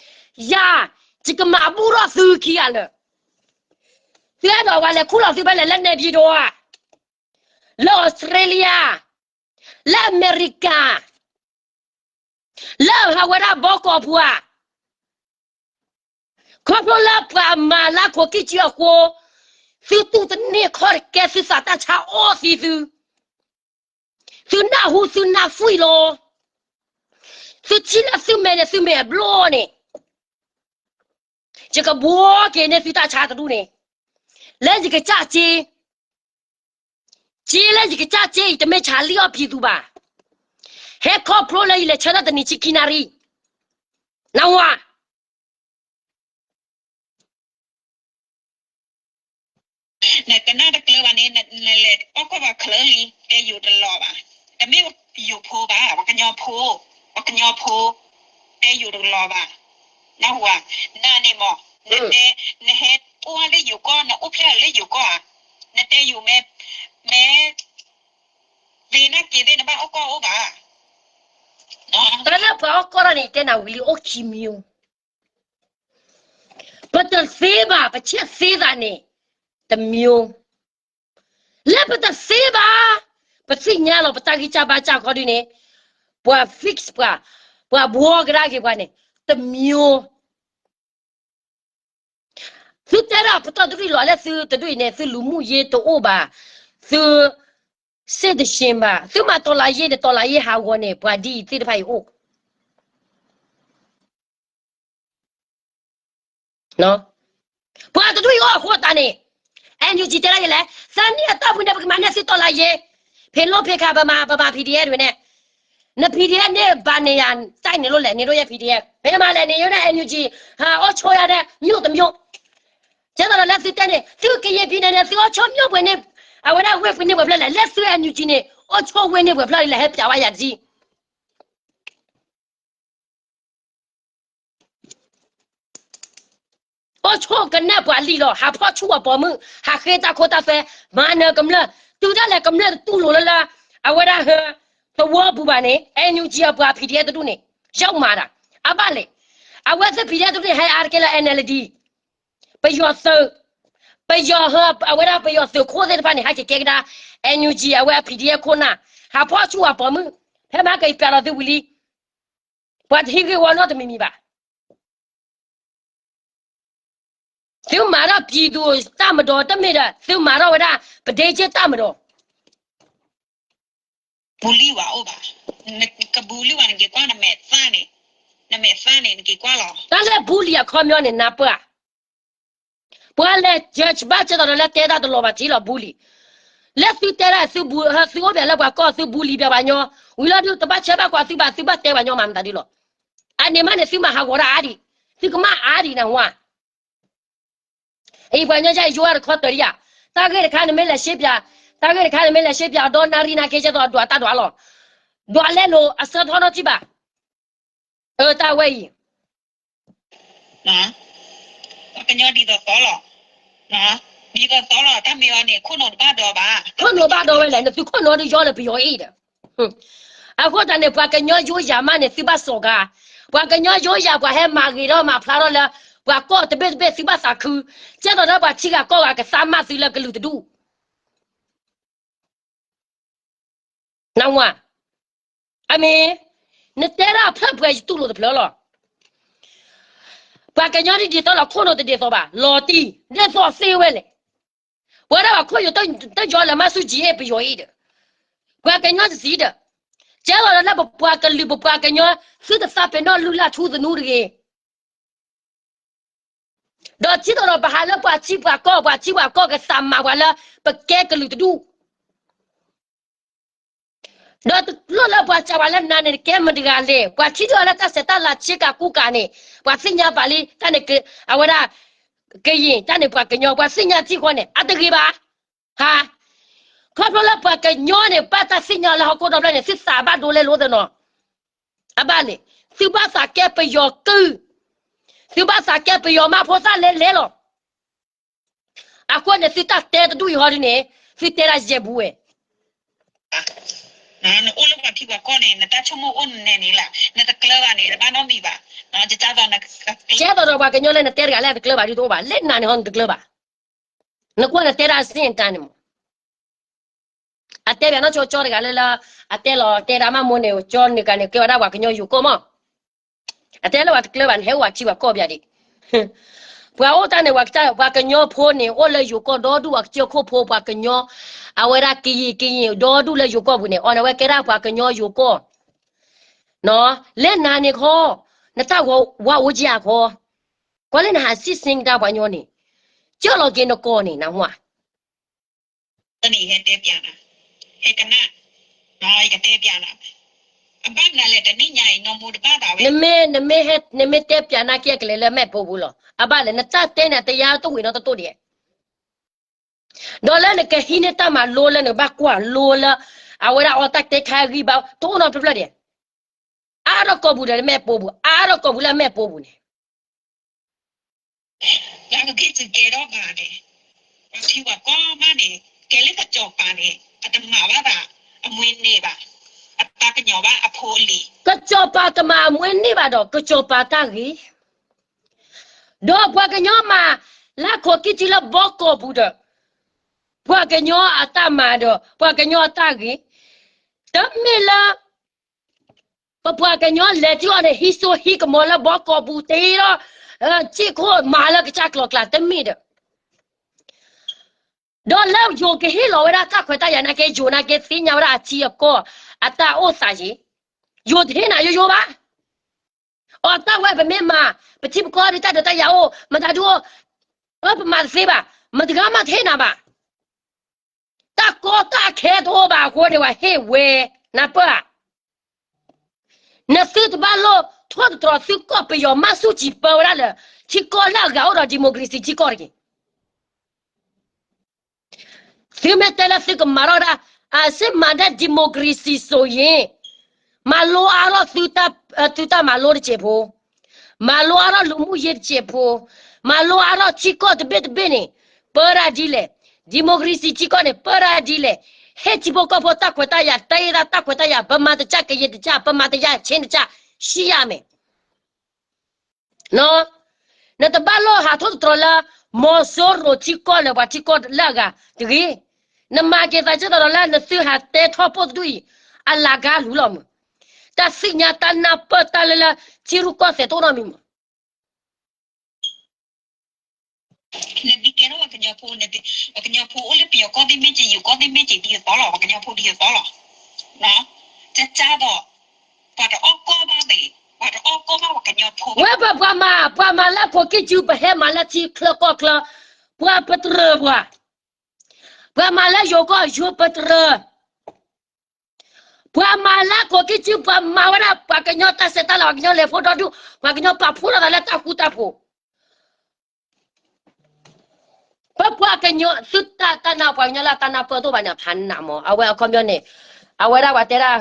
ယၤ, ယကမၤဘူၣ်ထီၣ်သုခံဂၤလၢာ်, သုအဲၣ်ဒိးဝဲလဲၤခူၣ်လီၤသုဖဲလဲၣ် လၢနဲပၠံဒိဧါ, လၢအီစထြ့လယါ, လၢအမဲရကၤ, လၢအဟးဝဲဒၣ်ဘီကီၢ်ပူၤဧါ. ခီဖျိလၢပှၤမၤလၢခိၣ်ကံၢ်ကံအဃိ, သုတူၢ်တန့ၢ်ခီၣ်တကဲ သုသးတၢ်ဆါအီၣ်သံသု, သုနၢ်ဟူသုနၢ်သွံၣ်လီၤ. သုထံၣ်လၢသုမဲာ်န့ၣ် သုမဲာ်အဘျီၣ်န့ၣ်, ယကဘှီက့ၤန့ၢ်သုတၢ်ဆါတဒူၣ်န့ၣ်, လၢယကစၢ်စ့ စ့လၢယကစၢ်စ့အံၤ တမ့ၢ်ဆးလံအီၣ်ပံၤသူဘၣ်. ဟဲခီဖျိလၢယလဲၤဆၢထၢၣ်တနံၤဆံခံနၣ်ရံၣ်, နဝၤ နကနၣ်တကျၢၤဘၣ်န့ၣ် နလဲၤအီၣ်ကီၢ်ပှၤချၢလံ တဲယိၤတလီၤဘၣ်. တမ့ၢ်ယိၤဖိဘၣ်, ပှၤကညီဖိ, ပှၤကညီဖိ, တဲယိၤတလီၤဘၣ်. နၢ်ဟူဧါ, နန့ၣ်မး, နတဲ, နဟဲအိၣ်ဝဲလၢယိၤကီၢ်, နအိၣ်ဖျဲၣ်လၢယိၤကီၢ်ဧါ, နတဲယိၤမ့ၢ်, မ့ၢ် သ့နၢ်က့ၤသ့ၣ် နဘၣ်အီၣ်ကီၢ်အိၣ်ဘၣ်. တၢ်လၢပှၤအီၣ်ကီၢ်တၢ်န့ၣ် ယတဲနၤဝံၤလံအိၣ်ခံမျိုး. ပတသ့ဘၣ် ပဆဲးသ့သးန့ၣ် တမျိုး. လၢပတသ့ဘၣ် ပသ့ၣ်ညါလီၤ ပတၢ်ဂံၢ်စၢ်ဘါစၢ်ခီဒုန့ၣ် ပှၤ fix ပှၤ, ပှၤဘှီကဒါက့ၤပှၤန့ၣ် တမျိုး. သုတဲဒၣ်ပတီၢ်တဒူၣ်လီၤ လၢသုတဒူၣ်အံၤန့ၣ် သုလူၤမူးယ့တအိၣ်ဘၣ်, သု စ့တရှ့ဘၣ်, သုမၤတီၤလၤယ့န့ၣ် တီၤလၤယ့ဟးဂီၤန့ၣ် ပှၤဒ်အံၤသ့ၣ်တဖၣ်အံၤအိၣ် ပှၤတဒူၣ်အံၤအိၣ်အဃိသတးန့ၣ် NUG တဲဒၣ်ယလဲၣ်, သၢနံၣ်အတီၢ်ပူၤန့ၣ် ပကမၤန့ၢ်သုတီၤလၤယ့, ဖံးလိဖံးခး ပမၤ ပမၤ PDF ဒ်န့ၣ်, န PDF န့ၣ်ဘၣ်န့ၢ်ယၤ တၢ်န့ၣ်လိၣ်လဲၣ် န့ၣ်လိၣ်ယဲ PDF, မ့ၢ်မၤလဲၣ်န့ၣ် ယိၤဒၣ် NUG ဟးအိၣ်ဆိယၤဒဲး မျိုးတမျိုး. ကဲသိးဒီးလၢသုတဲန့ၣ် သုကယဲၢ်ဖံးန့ၣ်န့ၣ် သုအိၣ်ဆိမျိုးပှဲၤန့ၣ်, အဝဲဒၣ်ဝ့ၢ်ပှဲၤန့ၢ်ပှဲၤဖျၢၣ်လဲၣ်, လၢသု NUG န့ၣ် အိၣ်ဆိဝ့ၢ်န့ၢ်ပှဲၤဖျၢၣ်လဲၣ် ဟဲပျးဝဲယၤတကံၢ် အိၣ်ဆိကနၣ်ပှၤလံလီၤ, ဟးဖီၣ်ဆူၣ်အပိာ်မုၣ်, ဟးဃ့တၢ်ခိတၢ်သွဲ, မၤနၢၤကမျၢၢ်, တုၤဒၣ်လဲာ်ကမျၢၢ်တတူၢ်လိာ်လၢလၢ, အဝဲဒၣ်ဟၢ, သဝီပူၤဘၣ်န့ၣ် NUG အပှၤ PDF တဒူၣ်န့ၣ်, ယမၤတၢ်, အဘၣ်လဲၣ်, အဝဲသ့ၣ် PDF တဒူၣ်န့ၣ် ဟဲအါတက့ၢ်လၢ NLD, ပယီၤသုး, ပယီၤဟၢ အဝဲဒၣ်ပယီၤသုးခိၣ်သ့ၣ်တဖၣ်န့ၣ် ဟဲက့ၤကဲကဒါ, NUG အဝဲ PDF ခိၣ်နၢ်, ဟးဖီၣ်ဆူၣ်အပိာ်မုၣ်, ဖဲမၤက့ၤပျးဒီးသုဝံၤလံ ပှၤတဟံးဂ့ၢ်ဝီနီတမံၤမံၤဘၣ်. သုမၤထီၣ် ပြည်သူ့တပ်မတော် တမ့ၢ်ဒီး သုမၤထီၣ်ဝဲဒၣ် ပဒ့က့တၢ်မၤဒီး bully ဝဲအိၣ်ဘၣ်, က bully ဝဲ နက့ၤကွၢ်နမဲာ်သၣ်န့ၣ်, နမဲာ်သၣ်န့ၣ် နက့ၤကွၢ်လီၤ. တၢ်လၢ bully အခီပညီန့ၣ် နၢ်ပၢၢ်ဧါ, ပှၤလဲၤ judge ဘၣ်ကဲသိးဒီးလၢတဲတၢ်တလီၤဘၣ်ထံလီၤ bully, လၢသုတဲဒၣ် သုအိၣ်ဖဲလၢပှၤကီၢ် သု bully ပျးပှၤညီ, ဝံၤလီၤဒုး တဘၣ်ဆၢဘၣ်ကွၢ်သုဘၣ် သုဘၣ်တဲပှၤညီမၤမတၤဒုလီၤ. အန့ၣ်မးန့ၣ် သုမၤဟးဂီၤတၢ်အါဒံး, သုကမၣ်အါဒံးနဟါ အံၤပှၤကညီယါအံၤယိဝဲတခီတၢၤဒံးယါ, တၢ်ဂ့ၢ်တခါနမ့ၢ်လဲၤရှဲပၠး, တၢ်ဂ့ၢ်တခါနမ့ၢ်လဲၤရှဲပၠး ဒီးနၣ်ရံၣ်နၤက့ကဲသိးဒွးတၢ်ဒွးလီၤ, ဒွးလဲလိာ်အဆၢထီၣ်နီတထံၣ်ဘၣ်, အတၢ်ဝဲအံၤ ပှၤကညီဒ်သိးသိးလီၤ, ဒ်သိးသိးလီၤ တၢ်မ့ၢ်အီၤန့ၣ် ခိၣ်နူာ်တဘၣ်ဒီးဘၣ်, ခိၣ်နူာ်ဘၣ်ဒီးဝဲလဲၣ် နသုခိၣ်နူာ်ဒုးယီလၢပယီၤအံၤဒီး အဃိသတးန့ၣ် ပှၤကညီယိယၤမးန့ၣ် သုဘၣ်စိာ်ကါ, ပှၤကညီယိယၤ ပှၤဟဲမၤဂ့ၤထီၣ်မၤဖျါထီၣ်လၢ ပှၤကီၢ်တဘ့ၣ်တဘ့ၣ် သုဘၣ်သးခု, ကဲသိးဒီးပှၤထံဂၤကီၢ်ဂၤကသးမၤသုလၢကလုာ်တဒူၣ် နဝၤ, အမ့ၢ်, နတဲဒၣ်ဖျၢၣ်ပှဲၤယတူၢ်လိာ်တဖျၢၣ်လီၤ. ပှၤကညီဒ်ဒ်သိးလီၤ ခိၣ်နူာ်တဒ်သိးဘၣ် လီၤတံၢ် ဒ်သိးသ့ဝဲလဲၣ်. ပဝဲဒၣ်ပှၤခိၣ်ယိၤတယီလၢမၤဆူၣ်ကံအ့ၣ်ပယီၤအံၤဒီး, ပှၤကညီတစံးဒီး, ကဲလီၤလၢပပှၤကလုာ်ပပှၤကညီ သုတသးပ့ၤနီၣ်လုၢ်လၢ်ထူသနူတဂ့ၤ ဒီးထံၣ်ဒီးပဟးလၢပှၤထံပှၤကီၢ် ပှၤထံပှၤကီၢ်ကသးမၤပှၤလၢ ပကဲကလုာ်တဒူၣ်, ဒီးတလိၣ်လၢပှၤစံးပှၤလၢနၤန့ၣ် နကဲမတၤတဂၤလဲၣ်, ပှၤထံၣ်ဒီးလၢတၢ်ဆဲးတၢ်လၤဆ့ကၤကူကၤန့ၣ် ပှၤသ့ၣ်ညါပာ်လံ တၢ်န့ၣ် အဝဲဒၣ် ကယံာ် တၢ်န့ၣ်ပှၤကညီ ပှၤသ့ၣ်ညါထံၣ်ဃီန့ၣ် အတဂ့ၤဘၣ်, ဟါ, ခီဖျိလၢပှၤကညီန့ၣ် ဘၣ်တၢ်သ့ၣ်ညါလၢဟီၣ်ခိၣ်ဒီဖျၢၣ်န့ၣ် သုသးဘၣ်ဒိလဲလိာ်သနီၤ အဘၣ်န့ၣ် သုဘၣ်သးကဲပယီၤကုၢ်, သုဘၣ်သးကဲပယီၤမးဖိသၣ်လဲၤလဲၤလီၤ. အဃိန့ၣ် သုတၢ်တဲတဒူၣ်အံၤဟီဒ်န့ၣ် သုတဲဒၣ်ယဲၢ်ဘူးဝဲ, နအိၣ်လၢပှၤထံပှၤကီၢ်န့ၣ် နတၢ်ဆိကမိၣ်အိၣ်နနဲန့ၣ်လၢ နတကျၢၤဘၣ်န့ၣ် တဘၣ်နီတမံၤဘၣ်, ကဲသိးဒီးပှၤကညီလၢနတဲတဂၤလၢတကျၢၤဘၣ်ဒ်တအိၣ်ဘၣ် လၢနၤန့ၣ်ဟီနတကျၢၤဘၣ် နကွၢ်နတဲဒၣ်စ့ၣ်တၢ်န့ၣ်မး, အတဲဘၣ်နီၢ်ကၠီကၠီတဂၤလၢလၢ အတဲလီၤတဲဒၣ်မးမိၢ်န့ၣ် ကၠီနုာ်ကၤန့ၣ် ကဲဝဲဒၣ်ပှၤကညီယိၤကီၢ်မး, အတဲလၢပှၤတကျၢၤဘၣ်န့ၣ် ဟဲဝဲထံပှၤကီၢ်ပယီၤဒံး, ပှၤအိၣ်တၢ်န့ၣ် ပှၤကညီဖိန့ၣ် အိၣ်လၢယိၤကီၢ်ဒီဒူၣ် ပှၤကစၢၢ်ခိၣ်ဖိ ပှၤကညီ, အဝဲဒၣ်ကယံာ်ကယံာ်ဒီဒူၣ်လၢယိၤကီၢ်ပူၤန့ၣ် အီၤန့ၣ်ဝဲကဲဒၣ်ပှၤကညီယိၤကီၢ်, လၢနၤန့ၣ်ခီ, နတၢ်ဝါအိၣ်ကယၤခီ, ကွၢ်လၢနဟးစံၣ်စ့ၣ်ကဒါပှၤကညီန့ၣ်, ကၢၢ်လီၤက့ၤနကိာ်န့ၣ် နဟါ, န့ၣ်ဟဲတဲပျးနၤ, ဟဲကနၣ်, ယကတဲပျးနၤ, အဘၣ်နၤလဲၣ်တနံၣ်ညါအံၤ နီၢ်မူတဘၣ်ဘၣ်ဝဲ, နမ့ၢ်, နမ့ၢ်တဲပျးနၤကဲကလဲၤလၢမဲာ်ပိာ်ပူၤလီၤ, အဘၣ်လဲၣ် နတၢ်တဲန့ၣ် တယါတဝံၤနီတတိၢ်ဒံး, ဒီးလၢနကဟံးန့ၢ်တၢ်မၤလိလၢနကဘၣ်ကွၢ်လိလၢ အဝဲဒၣ်အီတၢ်တဲခါဂံၢ်ဘါ တအိၣ်နီတဖျၢၣ်ဒံး, အါထီၣ်ကိာ်ပူၤဒီးမဲာ်ပိာ်ပူၤ, အါထီၣ်ကိာ်ပူၤလၢမဲာ်ပိာ်ပူၤန့ၣ် ယကက့ၤစကဲထီၣ်ဘၣ်န့ၣ်, ပှၤထံပှၤကီၢ်မးန့ၣ် ကဲလၢကစီၤပၤန့ၣ် အတမၤဘၣ်ဘၣ်, အမွေးနေ့ဘၣ်, အတၢ်ကညီၤဘၣ်အဖိအလံၤ, ကစီၤပၤတမၤအမွေးနေ့ဘၣ်ဒီး ကစီၤပၤတၢ်ဂ့ၤ, ဒီးပှၤကညီမၤ လၢခိၣ်ကံၢ်စုလၢဘီကီာ်ပူၤဒီး ပှၤကညီအတၢ်မၤဒီး ပှၤကညီအတၢ်ဂ့ၤ, တမ့ၢ်လၢ ပပှၤကညီလဲၤထံအီၤန့ၣ် ဟံးစိဟံးကမီၤလၢဘီကီာ်ပူၤတ့ဒီး စ့ၢ်ခိၣ်မၤလၢကစၢ်ကျီၤကျါတမ့ၢ်ဒီး ဒီးလၢယိၤကဟ့ၣ်လီၤဝဲဒၣ်တၢ်ခွဲးတၢ်ယာ်နာ်က့ ယိၤနာ်က့သ့ၣ်ညါဝဲဒၣ်အထံအကီၢ် အတၢ်အိၣ်သးယံၤ, ယိၤတဟ့ၣ်နၤယိယိဘၣ်, အီၣ်တၢ်ဝဲပမ့ၢ်မၤ ပထံပကီၢ်ဒ်တၢ်ဒုးတၢ်ယၤအိၣ် မတၤဒုအိၣ်, အၢ ပမၤတသ့ဘၣ်, မတဂၤမးတဟ့ၣ်နၤဘၣ် တၢ်ကီတၢ်ခဲတအိၣ်ဘၣ်အဃိန့ၣ် ပှၤဟ့ၣ်ဝဲ, နၢ်ပၢၢ်ဧါ, နသုတဘၣ်လိၣ်ထိၣ်သတြီၤသုကီၢ်ပယီၤမးဆူၣ်စံာ်ပၢဝဲဒၣ်လၢ ထံကီၢ်လၢအဂၤအိၣ်ဒီး democracy ထံကီၢ်တဂ့ၤ. သုမ့ၢ်တဲလၢသုကမၤထီၣ်ဝဲဒၣ် အစ့မၤဒၣ် democracy စိၤယ့ၤ, မၤလိအါထီၣ်သုတၢ်မၤလိတစဲးဖိ, မၤလိအါထီၣ်လူၤမူယ့ၤတစဲးဖိ, မၤလိအါထီၣ်ထံကီၢ်တဘ့ၣ်တဘ့ၣ်န့ၣ် ပၢဒၣ်ဒ်လဲၣ်, democracy ထံကီၢ်န့ၣ် ပၢဒၣ်ဒ်လဲၣ်, ဟ့ၣ်ထံဖိကီၢ်ဖိတၢ်ခွဲးတၢ်ယာ် တၢ်အ့ၣ်သးတၢ်ခွဲးတၢ်ယာ် ပမၤတစၢ်ကယံာ်တစၢ် ပမၤတယၤဆ့တစၢ် ဆံးယၤမဲာ် နတဘၣ်လိၣ်ဟးထိၣ်သတြီၤလၢ မီၤစိရိၤထံကီၢ်လၢပှၤထံကီၢ်လၢအဂၤတဂ့ၤ. နမၤက့ၤသးဆၢကတီၢ်ဒီးလၢနသုဟးတဲထီၣ်ပိၢ်တဒူၣ်အံၤ အလၤကါလူၤလီၤမး. တၢ်သ့ၣ်ညါတၢ်နၢ်ပၢၢ်တၢ်လၢလၢ ထံရူၢ်ကီၢ်သဲးတအိၣ်နီတမံၤမး. နဒ်ကဲထီၣ်ပှၤကညီဖိ, ပှၤကညီဖိအိၣ်လၢပယီၤကီၢ်သ့ၣ်မ့ၢ်က့ၤ ယိၤကီၢ်သ့ၣ်မ့ၢ်က့ၤ ဒ်သိးလီၤ, ပှၤကညီဖိဒ်သိးလီၤ. ကကဒီး ပှၤတအီၣ်ကီၢ်ဘၣ်သ့ၣ်, ပှၤတအီၣ်ကီၢ်ဘၣ်ပှၤကညီဖိ, ဝဲပှၤမၤ, ပှၤမၤလၢခိၣ်ကံၢ်စု ပဟဲမၤလၢထံချၢကီၢ်ချၢ, ပှၤပတြၢၤပှၤ, ပှၤမၤလၢယိၤကီၢ်ယိၤပတြၢၤ ပှၤမၤလၢခိၣ်ကံၢ်စု ပှၤမၤဝဲဒၣ် ပှၤကညီတၢ်ဆဲးတၢ်လၤ ပှၤကညီလဲၤဖိဒီဒူၣ် ပှၤကညီပာ်ဖှိၣ်ထီၣ်သးလၢတၢ်ဃူတၢ်ဖိး, ပပှၤကညီသုတၢ်တၢ်နၢ်ပှၤကညီလၢတၢ်နၢ်ပၢၢ်တအိၣ်ဘၣ်န့ၣ် ဖးနးမး အဝဲအခီပညီန့ၣ်, အဝဲဒၣ်ပှၤတဲဒၣ်,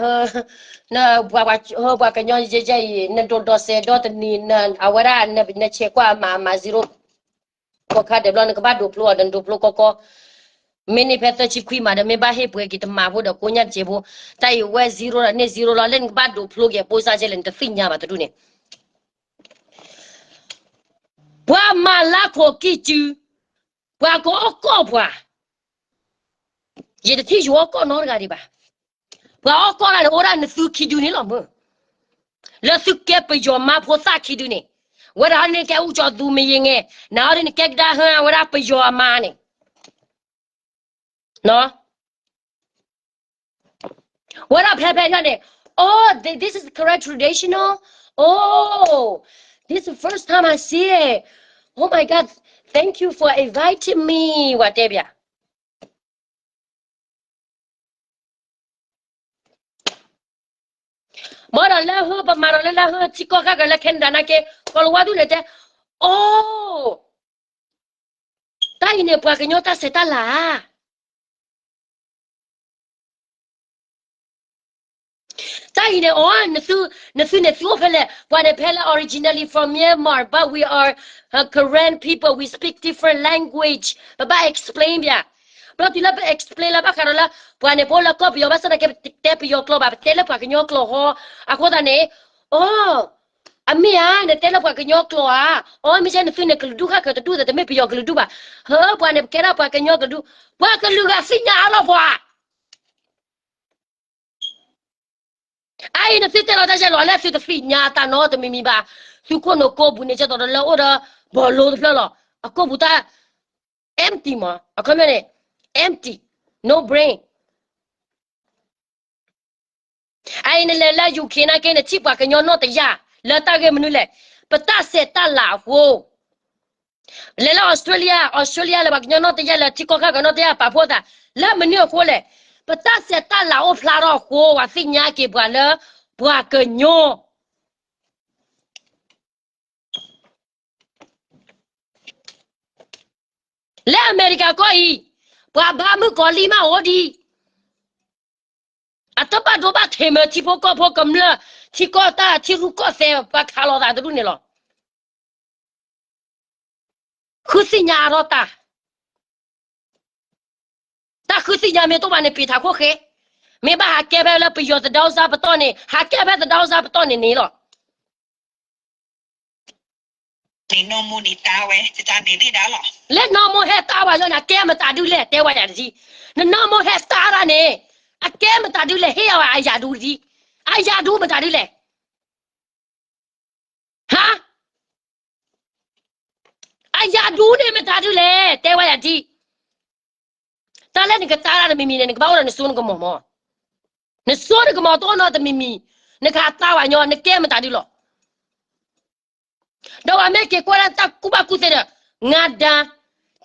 ပှၤကညီယဲယဲအံၤ နဒိးဒီးစဲးဒီတနံၤ အဝဲဒၣ်နဆဲးကွၢ်မၤမၤ zero ကိးခါဒဲးဘျီ နကဘၣ်ဒိးဖျိအီၤ နဒိးဖျိကီကီ, မ့ၢ်န့ၢ်ဖဲသၢဆံခွံမးဒီး မ့ၢ်ဘၣ်ဟ့ၣ်ပှဲၤက့ၤတမၤဖိဒီးကိးညါတစဲးဖိ, တၢ်အံၤဝဲ zero ဒီးန့ၢ် zero လီၤ လၢနကဘၣ်ဒိးဖျိက့ၤ ပိစါဆဲလဲၣ် နတသ့ၣ်ညါဘၣ်တဒူၣ်န့ၣ် ပှၤမၤလၢခိၣ်ကံၢ်စု, ပှၤကအီၣ်ကီၢ်ပှၤ, ယတထံၣ်ယိၤအီၣ်ကီၢ်နီတဂၤဒံးဘၣ်. ပှၤအီၣ်ကီၢ်တၢ်န့ၣ် အိၣ်ဒၣ်နသုခံဒုန့ၣ်လီၤမး, လၢသုကဲပယီၤမါဖိသၣ်ခံဒုန့ၣ်, ဝဲဒၣ်ဟီန့ၣ်ကဲ ဦးကျော်သူ မယ့ၤငဲ, နဟီဒ်န့ၣ်ကဲကဒါဟၢ အဝဲဒၣ်ပယီၤအမါန့ၣ် ဝဲဒၣ်ဖဲဖဲန့ၣ်, oh, this is Karen traditional, oh, this is the first time I see it, oh my God, thank you for inviting me ဝဲတဲဘၣ် မ့ၢ်ဒီးလၢဟၢ ပမၤဒီးလၢလၢဟၢ ထံကီၢ်ခါကလၢ Canada နာ်က့ ကီၤလၤဝါဒူၣ်န့ၣ်တဲ, အိ, တၢ်အံၤန့ၣ် ပှၤကညီတၢ်ဆဲးတၢ်လၤဧါ တၢ်အံၤန့ၣ် အိ, နသုန့ၣ်သုအိၣ်ဖဲလဲၣ်, ပှၤန့ၣ်ဖဲလၢ originally from Myanmar, but we are Karen people, we speak different language, ပဘၣ် explain ဘၣ်, ဘျီတုၤလၢပ explain လၢဘၣ်ဃးဒီးလၢ ပှၤန့ၣ်ပအိၣ်လၢကီၢ်ပယီၤ ဘၣ်ဆၣ်သနာ်က့ ပတဲပယီၤကျိာ်ဘၣ် ပတဲလၢပှၤကညီကျိာ်ဟီ, အဃိသတးန့ၣ်, အိ, အမ့ၢ်ဧါ, နတဲလၢပှၤကညီကျိာ်ဧါ. အီ မ့ၢ်ဆဲနသုန့ၣ်ကလုာ်ဒူၣ်ဃၣ်ဃၢၤတဒူၣ်ဒီး တမ့ၢ်ပယီၤကလုာ်ဒူၣ်ဘၣ်. ဟၢ ပှၤန့ၣ် ပကဲဒၣ်ပှၤကညီကလုာ်ဒူၣ်, ပှၤကလုာ်ဂၤသ့ၣ်ညါအါလီၤပှၤ. အအံၤ နသုတဲလီၤတၢ်ယဲၢ်လီၤ လၢသုတသ့ၣ်ညါတၢ်နီတမံၤမံၤဘၣ်. သုခိၣ်နူာ်ကိးပူၤန့ၣ် ကဲသိးဒီးလၢအိၣ်ဒီးဘီလိတဖျၢၣ်လီၤ. အကိာ်ပူၤတၢ် empty မး, အခီပညီန့ၣ် empty, no brain. အအံၤ နလဲၤလၢ UK နာ်က့ နထံၣ်ပှၤကညီနီၢ်တယၢ် လၢတၢ်ဂ့ၢ်မနုၤလဲၣ်, ပတၢ်ဆဲးတၢ်လၤအဃိ. လဲၤလၢ Australia, Australia လၢပှၤကညီနီၢ်တယၢ် လၢထံကီၢ်ခါကညီနီၢ်တယၢ်ပာ်ဖှိၣ်သး လၢမနုၤအဃိလဲၣ်, ပတၢ်ဆဲးတၢ်လၤအိၣ်ဖျါထီၣ်အဃိ ပှၤသ့ၣ်ညါက့ၤပှၤလၢ ပှၤကညီ လၢအမဲရကၤကီၢ်အံၤ, ပှၤဘါမုၣ်ကီၤလံၢ်မးအိၣ်ဒံး, အတဘၣ်ဒိဘၣ်ထံးမ့ၢ်ထံဖိကီၢ်ဖိကမျၢၢ်, ထံကီၢ်တၢ်ထံရူၢ်ကီၢ်သဲး ပှၤခးလိာ်သးတဒူၣ်န့ၣ်လီၤ. ဃုသ့ၣ်ညါအါထီၣ်တၢ်, တၢ်ဃုသ့ၣ်ညါမ့ၢ်တအိၣ်ဘၣ်န့ၣ် ပ့ၤထးခိၣ်ဃဲ, မ့ၢ်ဘၣ်ဟးကဲဖဲလၢပယီၤသဒါအုၣ်စၢ်ပတီၢ်န့ၣ် ဟးကဲဖဲသဒါအုၣ်စၢ်ပတီၢ်န့ၣ်န့ၣ်လီၤ. န့ၣ်နီၢ်မိၢ်န့ၣ်တၢ်ဝဲ, တၢ်န့ၣ်ဒၣ်လီၤ. လၢနီၢ်မိၢ်ဟဲတၢ်ဝဲလၢန့ၣ် အကဲမတၤဒုလဲၣ် တဲဝဲယၤတထံၣ်, နနီၢ်မိၢ်ဟဲတၢ်တၢ်န့ၣ်, အကဲမတၤဒုလဲၣ် ဟ့ၣ်ယၤဝဲအယၤဒူတထံၣ်, အယၤဒူမတၤဒုလဲၣ်. ဟါ, အယၤဒူန့ၣ်မတၤဒုလဲၣ် တဲဝဲယၤတထံၣ်. တၢ်လၢနကတၢ်တၢ်တမံၤမံၤန့ၣ် နကဘၣ်အိၣ်ဒီးနစိနကမီၤမး, နစိနကမီၤတအိၣ်နီတမံၤမံၤ, နကဟးတၢ်ဝဲညီ နကဲမတၤဒုလီၤ. ဒီးပှၤမ့ၢ်က့ၤကွၢ်လၢတၢ်ကူၣ်ဘၣ်ကူၣ်သ့ဒီး, ငါဒါ,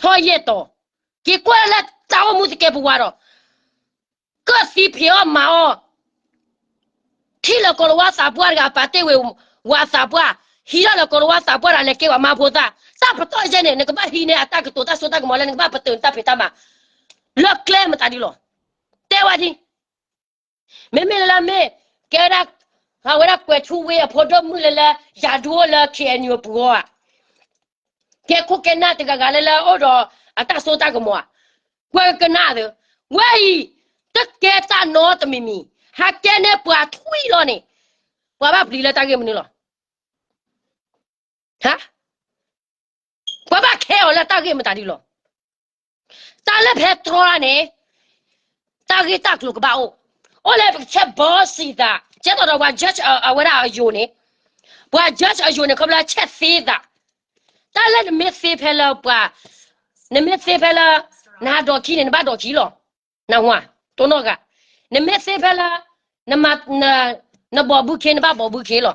ထီၣ်ယဲၢ်တီၤ, က့ၤကွၢ်လၢတၢ်အိၣ်မူသကဲးပဝးဒီး, ကၢၣ်သံဖံးအီၣ်မၤအီၣ်, ထံၣ်လၢကိၤလၤဝါသးပှၢ်တဂၤ ပာ်တ့ၢ်ဝဲဝၤသးပှၢ်, ဟံးထီၣ်လၢကိၤလၤဝါသးပှၢ်တဂၤ လဲၤကဲဝဲမါဖိသၣ်, တၢ်ပတီၢ်ယဲၢ်န့ၣ် နကဘၣ်ဟံးန့ၢ်အတၢ်ကတိၤတၢ်စိတၢ်ကမီၤလၢနကဘၣ်ပတုာ်နတၢ်ဖံးတၢ်မၤ လၢကျဲမတၤဒုလီၤ. တဲဝဲဒ် မ့မ့ၢ်လၢမ့ၢ်ကဲဝဲဒၣ်, အဝဲဒၣ်ကွဲးထူဝ့အဖိဒိၣ်မုၣ်လၢလၢ ယၤဒူအိၣ်လၢ KNU အပူၤအဂီၢ်ဧါ, ကဲခိၣ်ကဲနၢ်တဂၤဂၤလၢလၢအိၣ်ဒီးအတၢ်စိတၢ်ကမီၤဧါ, ကွဲးကနၣ်သ့, ဝဲအံၤ, တကဲတၢ်နီတမံၤမံၤ, ဟးကဲန့ၢ်ပှၤထွံၣ်လီၤန့ၣ်, ပှၤဘၣ်ပျံၤလၢတၢ်ဂ့ၢ်မနုၤလီၤ. ဟါ, ပှၤဘၣ်ခဲအီၤလၢတၢ်ဂ့ၢ်မတၤဒုလီၤ. တၢ်လၢဖဲတြီတၢ်န့ၣ်, တၢ်ဂ့ၢ်တၢ်ကျိၤကဘၣ်အိၣ်, အိၣ်လၢပကဆဲးဘီစံးသး, ကဲသိးဒီးပှၤ judge အဝဲဒၣ်အယိာ်န့ၣ်, ပှၤ judge အယိာ်န့ၣ် ခီဖျိဆဲးသ့သး, တၢ်လၢနမ့ၢ်သ့ဖဲလၢပှၤ, နမ့ၢ်သ့ဖဲလၢ, နဟးဒိးခံန့ၣ် နဘၣ်ဒိးခံလီၤ. နဝၤ, တိၢ်နီၣ်ဂၤ, နမ့ၢ်သ့ဖဲလၢ, နဘီၣ်ဘုခ့ နဘၣ်ဘီၣ်ဘုခ့လီၤ.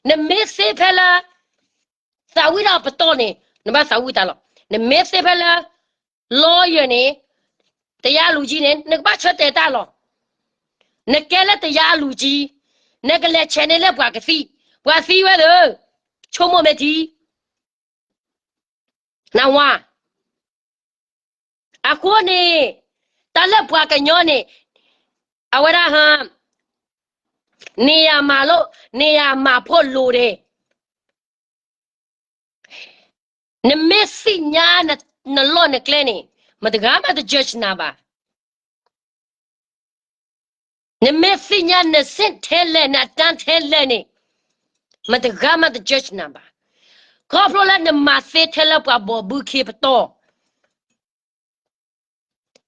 နမ့ၢ်သ့ဖဲလၢ သးဝံၣ်တၢ်ပတီၢ်န့ၣ် နဘၣ်သးဝံၣ်တၢ်လီၤ. နမ့ၢ်သ့ဖဲလၢ lawyer န့ၣ်, တရားသူကြီးန့ၣ် နကဘၣ်ဆၢတဲာ်တၢ်လီၤ. နကဲလၢတရားသူကြီး, နကလဲၤဆဲးန့ၢ်လၢပှၤကသံၣ်, ပှၤသံဝဲသ့ၣ်, ဆိကမိၣ်မ့ၢ်ထံ နဝၤ, အဃိန့ၣ်, တၢ်လၢပှၤကညီန့ၣ်, အဝဲဒၣ်ဟါ, န့ၢ်ယၤမၤလိ, န့ၢ်ယၤမၤဖိလိၤဒဲး, နမ့ၢ်သ့ၣ်ညါနလီၢ်နကျဲန့ၣ်, မတဂၤမးတ judge နၤဘၣ်. နမ့ၢ်သ့ၣ်ညါနဆ့ၣ်ထဲလဲၣ် နအတၢ်ထဲလဲၣ်န့ၣ်, မတဂၤမးတ judge နၤဘၣ်. ခီဖျိလၢနမၤသ့ထဲလၢပှၤဘီၣ်ဘုခ့ပတီၢ်,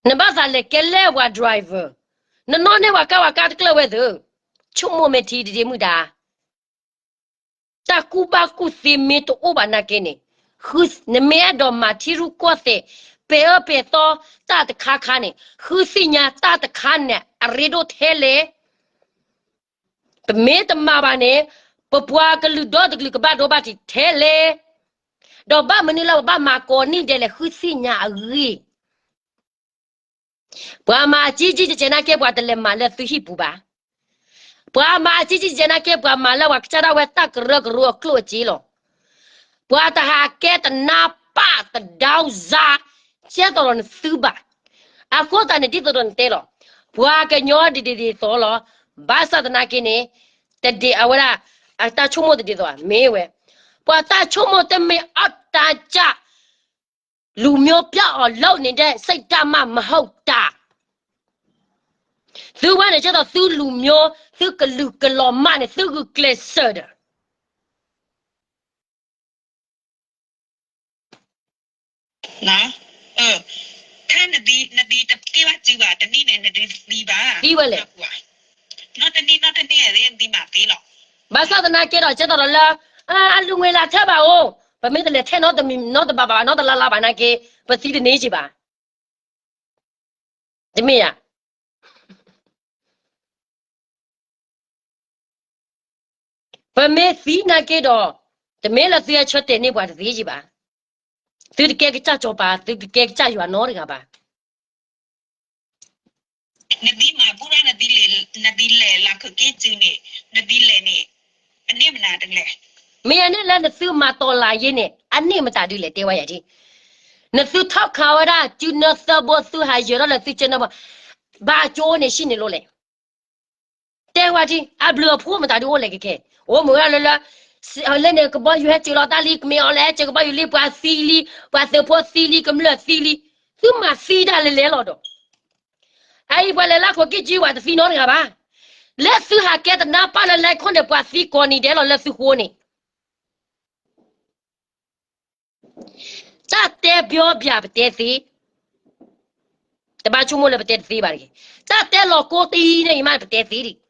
နဘၣ်သးလဲၤကဲလဲၣ်ပှၤ driver, နနီၣ်န့ၢ်ပှၤကါပှၤကါတကျၢၢ်ဝဲသ့ၣ်, ဆိကမိၣ်မ့ၢ်ထံတဒ့မုၣ်ဒါ တၢ်ကူၣ်ဘၣ်ကူၣ်သ့မ့ၢ်တအိၣ်ဘၣ်နာ်က့န့ၣ်, နမ့ၢ်အဲၣ်ဒိးမၤထံရူၢ်ကီၢ်သဲး, ပဲာ်အၢပဲာ်သီတၢ်တခါခါန့ၣ်, ဃုသ့ၣ်ညါတၢ်တခါန့ၣ် အရ့ဒိၣ်ထဲလဲၣ်. ပမ့ၢ်တမၤဘၣ်န့ၣ်, ပပှၤကလုာ်ဒီတကလုာ်ကဘၣ်ဒိဘၣ်ထံးထဲလဲၣ်. ဒီးဘၣ်မနုၤလၢပဘၣ်မၤကိးနံၣ်ဒဲးလဲၣ် ဃုသ့ၣ်ညါအဂ့ၢ် ပှၤမၤအကံကံကဲကဲနာ်က့ ပှၤတလဲၤမၤလၢသုဟံၣ်ပူၤဘၣ်. ပှၤမၤအကံကံကဲကဲနာ်က့ ပှၤမၤလၢပှၤကစၢ်ဒၣ်ဝဲတၢ်ကရၢကရိအကျိၣ်အစ့လီၤ. ပှၤတဟးကဲတနါပၢ်တဒါအုၣ်စါ ကဲသိးဒီးနသုဘၣ်. အဃိသတးန့ၣ် ဒ်သိးဒီးနတဲလီၤ, ပှၤကညီဒ်ဒ်သိးလီၤ. ဘၣ်ဆၣ်သနာ်က့န့ၣ်, တဒ်အဝဲဒၣ်, အတၢ်ဆိကမိၣ်တဒ်သိးဧါ မ့ၢ်ဝဲ, ပှၤတၢ်ဆိကမိၣ်တမ့ၢ်အီၣ်တၢ်ကၢ် လူမျိုးပြောင်းအောင်လုပ်နေတဲ့ စိတ်ဓာတ်မှ မဟုတ်တာ. သုဝဲန့ၣ် ကဲသိးသုလူမျိုး, သုကလုာ်ကလီၤမၢ်န့ၣ် သုဂုာ်ကျဲးစၢးဒီး, န, အ, ထါနဒံ, နဒံတကဲဘၣ်စုဘၣ်, တနံၣ်န့ၣ် နဒံသံဘၣ်, သံဝဲလဲၣ်, နီတနံၣ်နီတနံၣ်နဒံမၤသ့လီၤ. ဘၣ်ဆၣ်သနာ်က့ဒီး ကဲသိးဒီးလၢ အလူၤငွေလၢထဲဘၣ်အိၣ်, ပမ့ၢ်တလဲၤထဲနီတဘၣ်ဘၣ် နီတလါလါဘၣ်နာ်က့ ပသံတန့ၢ်က့ဘၣ်. တမ့ၢ်ဧါ. ပမ့ၢ်သံနာ်က့ဒီး, တမ့ၢ်လၢသုဟဲဆၢတဲာ်န့ၢ်ပှၤတသ့က့ဘၣ်. သုတကဲကစၢ်စီၤပၤ, သုတကဲကစၢ်ယွၤနီတဂၤဘၣ်. နဒံမၤဘူၣ်ရၣ်, နဒံလဲၤလၢခိၣ်က့စုန့ၣ်, နဒံလဲၤန့ၣ်, အန့ၣ်မနုၤတလဲၣ်. မ့ၢ်အန့ၣ်လၢနသုမၤတီၤလၤယ့န့ၣ် အန့ၣ်မတၤဒုလဲၣ် တဲဝဲယၤဒ်. နသုထီၣ်ခးဝဲဒၣ် စုနၢသၢဘိ သုဟးယၢၤထီၣ်လၢသုကၢနၢဘိ, ဘၣ်ကၠိန့ၣ် ဆံၣ်န့ၢ်လိၣ်လဲၣ်. တဲဝဲဒ် အဘျုးအဖှိၣ်မတၤဒုအိၣ်လဲၣ်ကဲကဲ, အိၣ်မ့ၢ်ဝဲဒၣ်လၢလၢ လၢန့ၣ် ကဘီယူၤဟဲစၢၤလီၤတၢ်လံ, ကမ့ၢ်အီၤလဲၣ် ဟဲစၢၤကဘီယူၤလံ, ပှၤသံလံ, ပှၤသုးဖိသံလံ, ကမျၢၢ်သံလံ, သုမၤသံဒၣ်လဲာ်လဲာ်လီၤဒီး. အအံၤ ပှၤလဲၤလၢခိၣ်က့စု ပှၤတသံနီတဂၤဘၣ်. လၢသုဟးကဲတနါပၢၢ်လၢလဲၤခိၣ်န့ၣ် ပှၤသံကိးနံၤဒဲးလီၤလၢသုဃိန့ၣ် တၢ်တဲပျီပျၢ်ပတဲသ့, တဘၣ်ဆိကမိၣ်လၢပတဲတသ့ဘၣ်တဂ့ၤ. တၢ်တဲလီၤကိတံၤန့ၣ်အံၤမး ပတဲသ့ဒံး.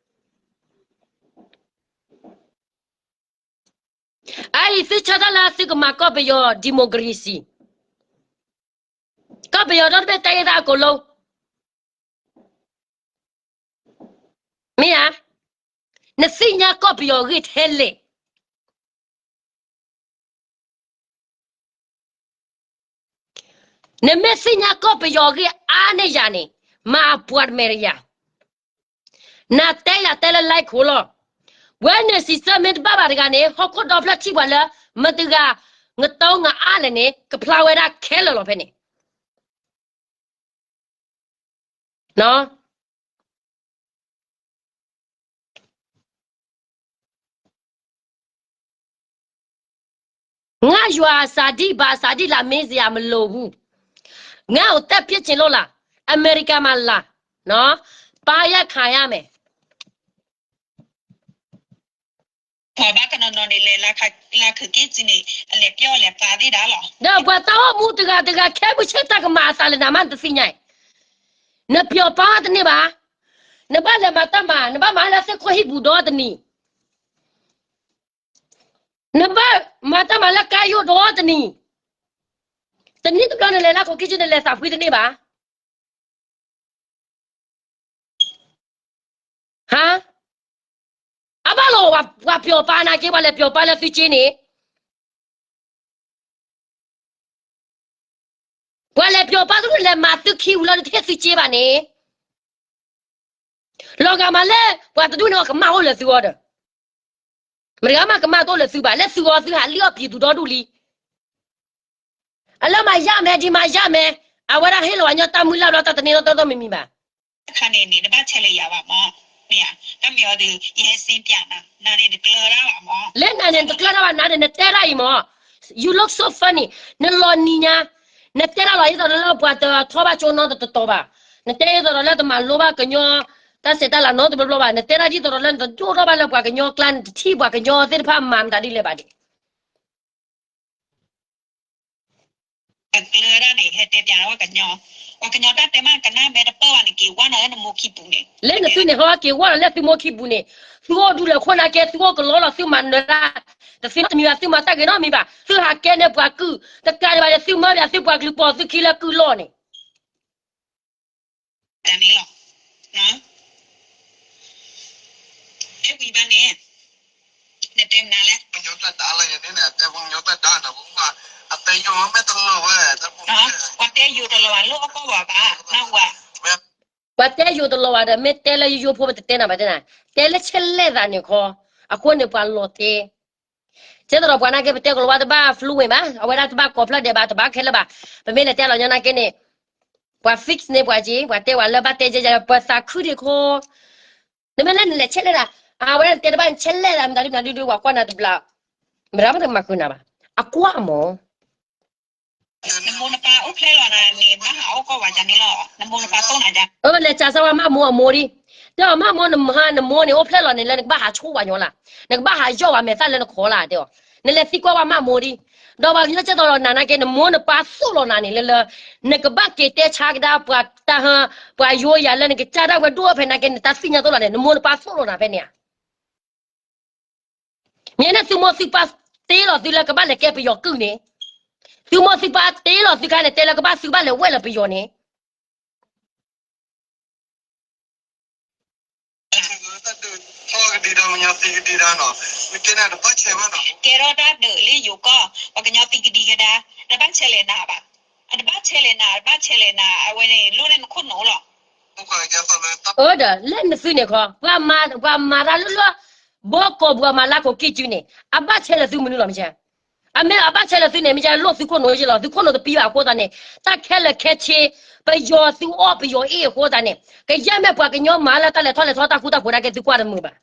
အအံၤ သုဆၢထၢၣ်လၢသုကမၤကီၢ်ပယီၤ democracy, ကီၢ်ပယီၤဒီတဘ့ၣ်တၢ်ဂ့ၢ်သးအကိးလိ, မ့ၢ်ဧါ, နသ့ၣ်ညါကီၢ်ပယီၤအဂ့ၢ်ထဲလဲၣ်. နမ့ၢ်သ့ၣ်ညါကီၢ်ပယီၤအဂ့ၢ်အါန့ၢ်ယၤန့ၣ်, မၤအပှၤတမဲာ်တယၤ, နတဲယၤတဲလၢ လဲခိၣ် လီၤ. ဝဲန့ၣ် စံးဆၢမ့ၢ်တဘၣ်ဘၣ်တဂၤန့ၣ် ဟီၣ်ခိၣ်ဒီဖျၢၣ်ထံၣ်ပှၤလၢ မတၤတဂၤ နတီနအါလဲၣ်န့ၣ် ကဖျါဝဲဒၣ်ခဲလၢာ်လီၤဖဲန့ၣ် ငါ့ယွၤအစာဒိၣ် ဘာအစာဒိၣ် လာမေးစရာမလိုဘူး. ငါ့ကို သတ်ပစ်ချင်လို့လား. အမေရိကန်မှာလာနော်, ပါရခံရမယ်. ပှၤဘၣ်တနီၤနီၤန့ၣ် လဲၤလၢခုၣ်က့ၣ်စုန့ၣ် အလဲၤပျီလဲၤပာ်သ့ဒၣ်လီၤ. ဒီးပှၤသးအိၣ်မူတဂၤတဂၤ ခဲမုၢ်ဆ့ၣ်တၢ်ကမၤအသးလၢနၤမး နတသ့ၣ်ညါအံၤ, နပျီၤပာ်တန့ၢ်ဘၣ်. နဘၣ်လဲၤမၤတၢ်မၤ, နဘၣ်မၤလၢသ့ၣ်ခိၣ်ဟံၣ်ပူၤဒီတနံၤ, နဘၣ်မၤတၢ်မၤလၢကါယိၣ်ဒီတနံၤ, တနံၣ်တဘျီနလဲၤလၢခုၣ်က့ၣ်စု နလဲၤသးဖှံတန့ၢ်ဘၣ်. ဟါ, အဘၣ်လီၤ, ပှၤပျီၤပာ်နာ်က့ ပှၤလဲၤပျီၤပာ်လၢသုက့န့ၣ်, ပှၤလဲၤပျီၤပာ်သုန့ၣ် လဲၤမၤသုခံဝံၤလီၤ နတဟ့ၣ်သုက့ဘၣ်န့ၣ်, လီၤဂာ်မးလၢ ပှၤတဒူၣ်န့ၣ် ကမၣ်အိၣ်လၢသုဂီၢ်ဒီး, မတၤဂၤမးကမၣ်တအိၣ်လၢသုဘၣ်, လၢသုဂီၢ်သုဟးလံၣ်အီၣ်ပံၤသူဒီဒူၣ်လံ. အလၢမၤယၢ်မဲာ်ဒ်မၤယၢ်မဲာ်, အဝဲဒၣ်ဟ့ၣ်လီၤဝဲညီတၢ်မုၢ်လၢ်ဘျီ တၢ်တန့ၢ်နီတတီမံၤမံၤဘၣ်. တခါန့ၣ်န့ၣ် နဘၣ်ဆဲးလၢယၤဘၣ်မး, မ့ၢ်ဧါ, တၢ်မ့ၢ်အီၤဒီး ယဟဲစ့ပၠးနၤ, နၤန့ၣ်နတကျၢၤတၢ်ဘၣ်မး, လၢနၤန့ၣ်နတကျၢၤတၢ်ဘၣ်, နၤန့ၣ်နတဲတၢ်အံၤမး, you look so funny, နလီၤနံၤညါ, နတဲတၢ်လီၤဒ်သိးဒီးလၢပှၤတထီၣ်ဘၣ်ကၠိနီတတီၤဘၣ်, နတဲဒ်သိးဒီးလၢတမၤလိဘၣ်ကညီ တၢ်ဆဲးတၢ်လၤနီတဘျီဘျီဘၣ်, နတဲတၢ်ဒ်သိးဒီးလၢနတဒိၣ်ထီၣ်ဘၣ်လၢပှၤကညီကျါ, နတထံၣ်ပှၤကညီသ့ၣ်တဖၣ်မၤမတၤဒ်လဲၣ်ဘၣ်ဒံး. ကကျၢၤဒၣ်န့ၣ် ဟဲတဲပၠးဝဲကညီ, ပှၤကညီတၢ်တဲမး ကနၣ်မဲတပၢၢ်ဘၣ်န့ၣ် က့ၤဝါနီၤလၢနမိၢ်ခံပူၤန့ၣ်, လၢနသုန့ၣ် ဟဲက့ၤဝါနီၤလၢသုမိၢ်ခံပူၤန့ၣ�်, သုအိၣ်ဒူလၢခိၣ်နာ်က့ သုအိၣ်ကလီလီၤ သုမၤနၢၤတၢ်, တသ့နီတမံၤဘၣ်, သုမၤတၢ်ဂ့ၤနီတမံၤဘၣ်, သုဟးကဲန့ၢ်ပှၤကုၢ်, တကးဒံးဘၣ်ဒီး သုမၤဘၣ်သုပှၤကလုာ်ပိာ်သုခံလၢကုၢ်လီၢ်န့ၣ် တၢ်န့ၣ်လီၤ. တဲဝံၤဘၣ်န့ၣ်, နတဲမနုၤလဲၣ်, ပှၤတဲယိၤတလီၤဝဲ, ပှၤတဲယိၤတလီၤဝဲလၢအကီၢ်ဘၣ်ဘၣ်, ပှၤတဲယိၤတလီၤဝဲဒီး မ့ၢ်တဲလၢယိယိဖိပတတဲနၤဘၣ်တဲနၤ, တဲလၢဆဲးလဲၣ်သးန့ၣ်ခီ, အဃိန့ၣ်ပှၤလီၤတဲ ကဲသိးဒီးပှၤနာ်က့ ပတဲကလီၤဝါတဘၣ် fluent ဘၣ်, အဝဲဒၣ်တဘၣ်ကိးဖျၢၣ်ဒဲးဘၣ်, တဘၣ်ခဲလၢာ်ဘၣ်, ပမ့ၢ်လဲၤတဲလီၤညီနာ်က့န့ၣ်, ပှၤ fix န့ၢ်ပှၤက့, ပှၤတဲဝဲလၢဘၣ်တဲယဲယဲ ပှၤသးခုဒံးခိ, နမ့ၢ်လၢနလဲၤဆဲးလဲၣ်ဒၣ်, အဝဲဒၣ်တဲတဘၣ်ဆဲးလဲၣ်ဒၣ် မတၤဒုမတၤဒုဒု ပှၤကွၢ်နၤတဘျီ, မတၤမတၤမၤဃုာ်နၤဘၣ်, အကွၢ်မး နမိၢ်နပၢ်အိၣ်ဖျဲၣ်လီၤနၤန့ၣ် ဘၣ်ဟးအိၣ်ကီၢ်ဝဲဒ်န့ၣ်လီၤ, နမိၢ်နပၢ်တိၢ်နၤဒ်, အဝဲလဲၤစံးဆၢဝဲမၢ်မိၢ်အမိၢ်ဒံး, တဲအီၤမၢ်မိၢ်နမါနမိၢ်န့ၣ် အိၣ်ဖျဲၣ်လီၤန့ၣ် လၢနကဘၣ်ဟးဆိၣ်ဝဲညီလၢ်, နကဘၣ်ဟးယီၢ်ဝဲမဲာ်သၣ်လၢနခိၣ်လၢ်တဲအီၤ, နလဲၤသံကွၢ်ဝဲမၢ်မိၢ်ဒံး, ဒီးပှၤကညီကဲသိးလီၤနၤနာ်က့ နမိၢ်နပၢ်သိၣ်လီၤနၤန့ၣ်လၢလၢ နကဘၣ်က့ၤတဲဆါကဒါပှၤတၢ်ဟၢ ပှၤယိယၤလၢနကစၢ်ဒၣ်ဝဲဒိၣ်ဖဲနာ်က့ နတၢ်သ့ၣ်ညါသိၣ်လီၤန့ၣ် နမိၢ်နပၢ်သိၣ်လီၤနၤဖဲန့ၣ်ဧါ. မ့ၢ်န့ၣ်သုမိၢ်သုပၢ်တ့လီၤသုလၢကဘၣ်လဲၤကဲပယီၤကုၢ်န့ၣ်, သုမိၢ်သုပၢ်တ့လီၤသုခါန့ၣ် တဲလၢကဘၣ်သုဘၣ်လဲၤဝဲလၢပယီၤန့ၣ် ကဲထီၣ်တၢ်ဒုးထီၣ်ကဒံဒီးမညီသံကဒံဒါနီၤ, မ့ၢ်ကဲန့ၣ်တဘၣ်ဆဲးဘၣ်နီၤ, တဘၣ်ဆဲးလဲၣ်နၤဘၣ်, တဘၣ်ဆဲးလဲၣ်နၤ, အဝဲန့ၣ် လိၣ်န့ၢ်နခိၣ်နူာ်လီၤ. အၢဒီး လၢနသုန့ၣ်ခီ ပှၤမၤတၢ်လၢလၢ ဘီကီၢ်ပှၤမၤလၢခိၣ်ကံၢ်စုန့ၣ် အဘၣ်ဆဲးလၢသုမနုၤလီၤမ့ၢ် အမ့ၢ်အဘၣ်ဆဲးလၢသုန့ၣ် မ့ၢ်လိၣ်သုခိၣ်နူာ်ယ့လီၤ, သုခိၣ်နူာ်တပံဘၣ်အဃိသတးန့ၣ် တၢ်ခဲလၢာ်ခဲဆ့ ပယီၤသုအီၣ်ပယီၤအ့ၣ်အဃိသတးန့ၣ် ကယဲၢ်မ့ၢ်ပှၤကညီမၤလၢတၢ်လဲၤထီၣ်လဲၤထီတၢ်ဃူတၢ်ဖိးနာ်က့ သုကွၢ်တမုာ်ဘၣ်.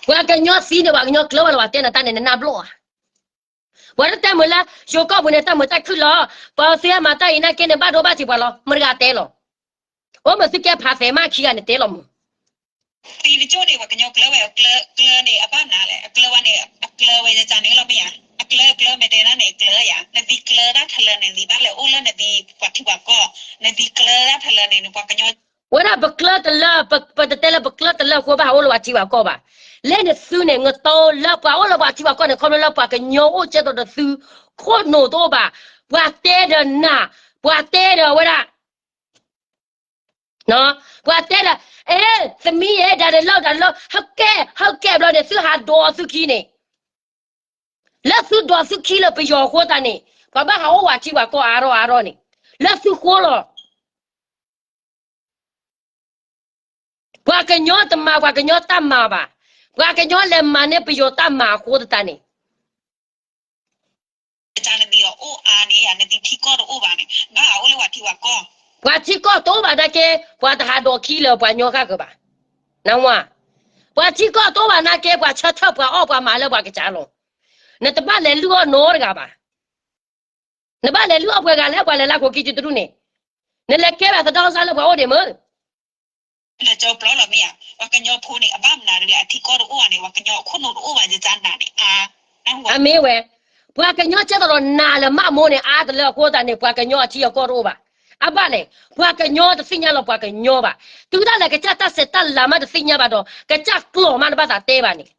ပှၤကညီသံန့ၣ် ပှၤကညီကျၢၤဝဲလီၤ ပှၤတဲနၤတၢ်န့ၣ် နနၢ်ဘျီၣ်ဧါ. ပှၤတတဲမုာ်လၢ ယိၤကီၢ်ပူၤန့ၣ် တၢ်မုာ်တၢ်ခုၣ်လီၤ, ပှၤသုဟဲမၤတၢ်အံၤနာ်က့န့ၣ် ဘၣ်ဒိဘၣ်ထံးပှၤလီၤ မတၤတဂၤတဲလီၤ. အိၣ်မ့ၢ်သုကဲဖးသဲးမးခံဂၤန့ၣ်တဲလီၤမုၢ် သံတကၠိၣ်န့ၣ် ပှၤကညီကျၢၤဝဲ အကျၢၤန့ၣ် အဘၣ်နၤလဲၣ်, အကျၢၤဝဲန့ၣ် အကျၢၤဝဲယကန့ၣ်လီၤမ့ၢ်ဧါ, အကျၢၤအကျၢၤမ့ၢ်တဲနၤန့ၣ် အကျၢၤယၤ, နသံကျၢၤတၢ်ထီလၢန့ၣ် နသံဘၣ်လဲၤအိၣ်လၢနသံပှၤထံပှၤကီၢ်, နသံကျၢၤတၢ်ထီလၢန့ၣ် နပှၤကညီ ဝဲဒၣ်ပကျၢၤတလၢ ပတတဲလၢပကျၢၤတလၢအဃိဘၣ်ဟးအိၣ်လၢပှၤထံပှၤကီၢ်ဘၣ်. လၢနသုန့ၣ် နတီလၢပှၤအိၣ်လၢပှၤထံပှၤကီၢ်န့ၣ် ခီဖျိလၢပှၤကညီအိၣ်ကဲသိးဒီးသု ခိၣ်နူာ်တအိၣ်ဘၣ်, ပှၤတဲဒီးနၤ, ပှၤတဲဒီးဝဲဒၣ် ပှၤတဲဒီး အဲ သမံယဲ ဒၣ်တလီၢ်ဒၣ်တလီၢ် ဟဲကဲ ဟဲကဲဘျီန့ၣ် သုဟးဒိးသုခံန့ၣ်, လၢသုဒိးသုခံလၢပယီၤအဃိသတးန့ၣ် ပှၤဘၣ်ဟးအိၣ်ပှၤထံပှၤကီၢ်အါထီၣ်အါထီၣ်န့ၣ် လၢသုဃိလီၤ. ပှၤကညီတမၤပှၤကညီတၢ်မၤဘၣ်, ပှၤကညီလဲၤမၤန့ၢ်ပယီၤတၢ်မၤအဃိသတးန့ၣ် နသံအိၣ်အါန့ၣ် နသံထံကီၢ်တအိၣ်ဘၣ်န့ၣ် ဘၣ်ဟးအိၣ်လၢပှၤထံပှၤကီၢ်, ပှၤထံကီၢ်တအိၣ်ဘၣ်နာ်က့ ပှၤတဟးဒိးခံလၢပှၤကညီဃၣ်ကၢၤဘၣ်. နဝါ, ပှၤထံကီၢ်တအိၣ်ဘၣ်နာ်က့ ပှၤဆၢထၢၣ်ပှၤအီၣ်ပှၤမၤလၢပှၤကစၢ်လီၤ. နတဘၣ်လဲၤလုၢ်အီၣ်နီတဂၤဘၣ်. နဘၣ်လဲၤလုၢ်အီၣ်ပှဲၤဂၤလဲၣ် ပှၤလဲၤလၢခိၣ်ကံၢ်စုတဒူၣ်န့ၣ်, နလဲၤကဲဘၣ်သဒီစါလၢပှၤအိၣ်ဒံးမုၢ် လၢကၠီပျီလီၤမ့ၢ်ဧါ, ပှၤကညီဖိန့ၣ် အဘၣ်မနုၤဒ်လဲၣ် အထံကီၢ်တအိၣ်ဘၣ်န့ၣ် ပှၤကညီအခိၣ်နူာ်တအိၣ်ဘၣ်ယကနၤန့ၣ် အါ, အမ့ၢ်ဝဲ, ပှၤကညီကဲသိးဒီးနၤလၢမးမိၢ်န့ၣ် အါတလၢအဃိသတးန့ၣ် ပှၤကညီအထံအကီၢ်တအိၣ်ဘၣ်. အဘၣ်လဲၣ်, ပှၤကညီတသ့ၣ်ညါလီၤပှၤကညီဘၣ်. တုၤဒၣ်လဲာ်ကစၢ်တၢ်ဆဲးတၢ်လၤမးတသ့ၣ်ညါဘၣ်ဒီး ကစၢ်ကျိာ်မးနဘၣ်သးတဲဘၣ်န့ၣ်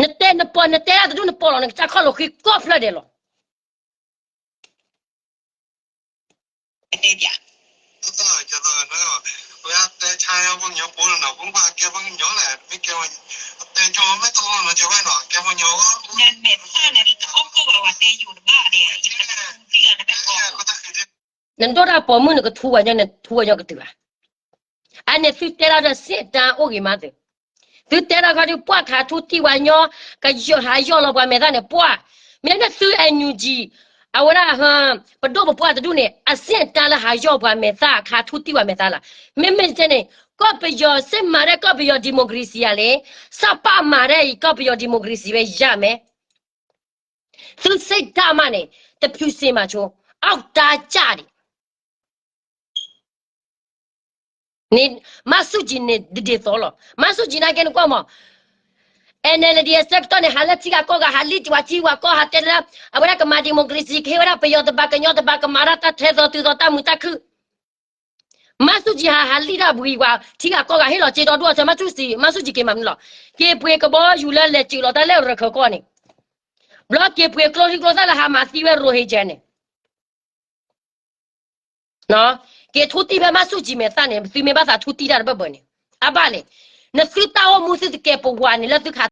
နတဲနပီၢ် နတဲဒၣ်တဒူၣ် နပီၢ်လီၤနကစၢ်ခီၣ်လီၤဃံကိးဖျၢၣ်ဒဲးလီၤ. နဒိၣ်တၢ်ပိာ်မုၣ် နကထူဝဲညီကတုၤဘၣ်. အန့ၣ်သုတဲဒၣ်ဒီးစ့ၣ်တၢ်အိၣ်ဂ့ၤမးသု, သုတဲဒၣ်ခီဒုး ပှၢ်ခးထူတံၢ်ဝဲညီ, ကယီၤဟးယီၢ်လီၤပှၤမဲာ်သၣ်န့ၣ် ပှၢ်, မ့ၢ်န့ၣ်သု NUG အဝဲဒၣ် ပဒိၣ်ပပှၢ်တဒူၣ်န့ၣ် အစ့ၣ်တၢ်လၢဟးယီၢ်ပှၤမဲာ်သၣ် ခးထူတံၢ်ပှၤမဲာ်သၣ်လီၤ. မ့မ့ၢ်တကဲန့ၣ် ကီၢ်ပယီၤစ့ၣ်မၤဒဲး ကီၢ်ပယီၤ democracy ယၤလဲၣ်, စၣ်ပၣ်မၤဒဲးအံၤ ကီၢ်ပယီၤ democracy ဝဲယၤမဲာ် သုစ့ၣ်တၢ်မးန့ၣ် တဖုစ့မၤဆိ အတၢ်ကၢ်ဒံး မၤဆူၣ်ကံၤန့ၣ်ဒ်သိးလီၤ. မၤဆူၣ်ကံၤနာ်က့နကွၢ်မး, NLD အဆၢကတီၢ်န့ၣ် ဟးလၢထံဂၤကီၢ်ဂၤ ဟးလံၣ်ပှၤထံပှၤကီၢ် ဟးတဲလၢ အဝဲဒၣ်ကမၤ democracy ကဟ့ၣ်ဝဲဒၣ်ပယီၤတဘၣ်ကညီတဘၣ် ကမၤတၢ်တၢ်ထဲသိးတုၤသိးတၢ်မုာ်တၢ်ခုၣ် မၤဆူၣ်ကံၤဟး ဟးလံၣ်တၢ်ဘှံးပှၤထံဂၤကီၢ်ဂၤ ဟ့ၣ်လီၤစ့ဒီဒူၣ်အဆၢ မၤဆူၣ်ကံၤ မၤဆူၣ်ကံၤက့ၤမၤမနုၤလီၤ. က့ၤပှ့ၤကဘီယူၤလၢလဲၤစူးလီၤတၢ်လၢရခၢၣ်ကီၢ်န့ၣ်, ဘျီက့ၤပှ့ၤကျိချံကျိသၣ်လၢဟးမၤသံဝဲရိဟ့ကၠၢန့ၣ် က့ၤထူတံၢ်ဖဲမၤဆူၣ်ကံၤမဲာ်သၣ်န့ၣ် သုမ့ၢ်ဘၣ်သးထူတံၢ်တၢ်တဘၢၣ်ဘၢၣ်န့ၣ် အဘၣ်လဲၣ်. နသုတၢ်အိၣ်မူသုတကဲပဝးန့ၣ် လၢသုခး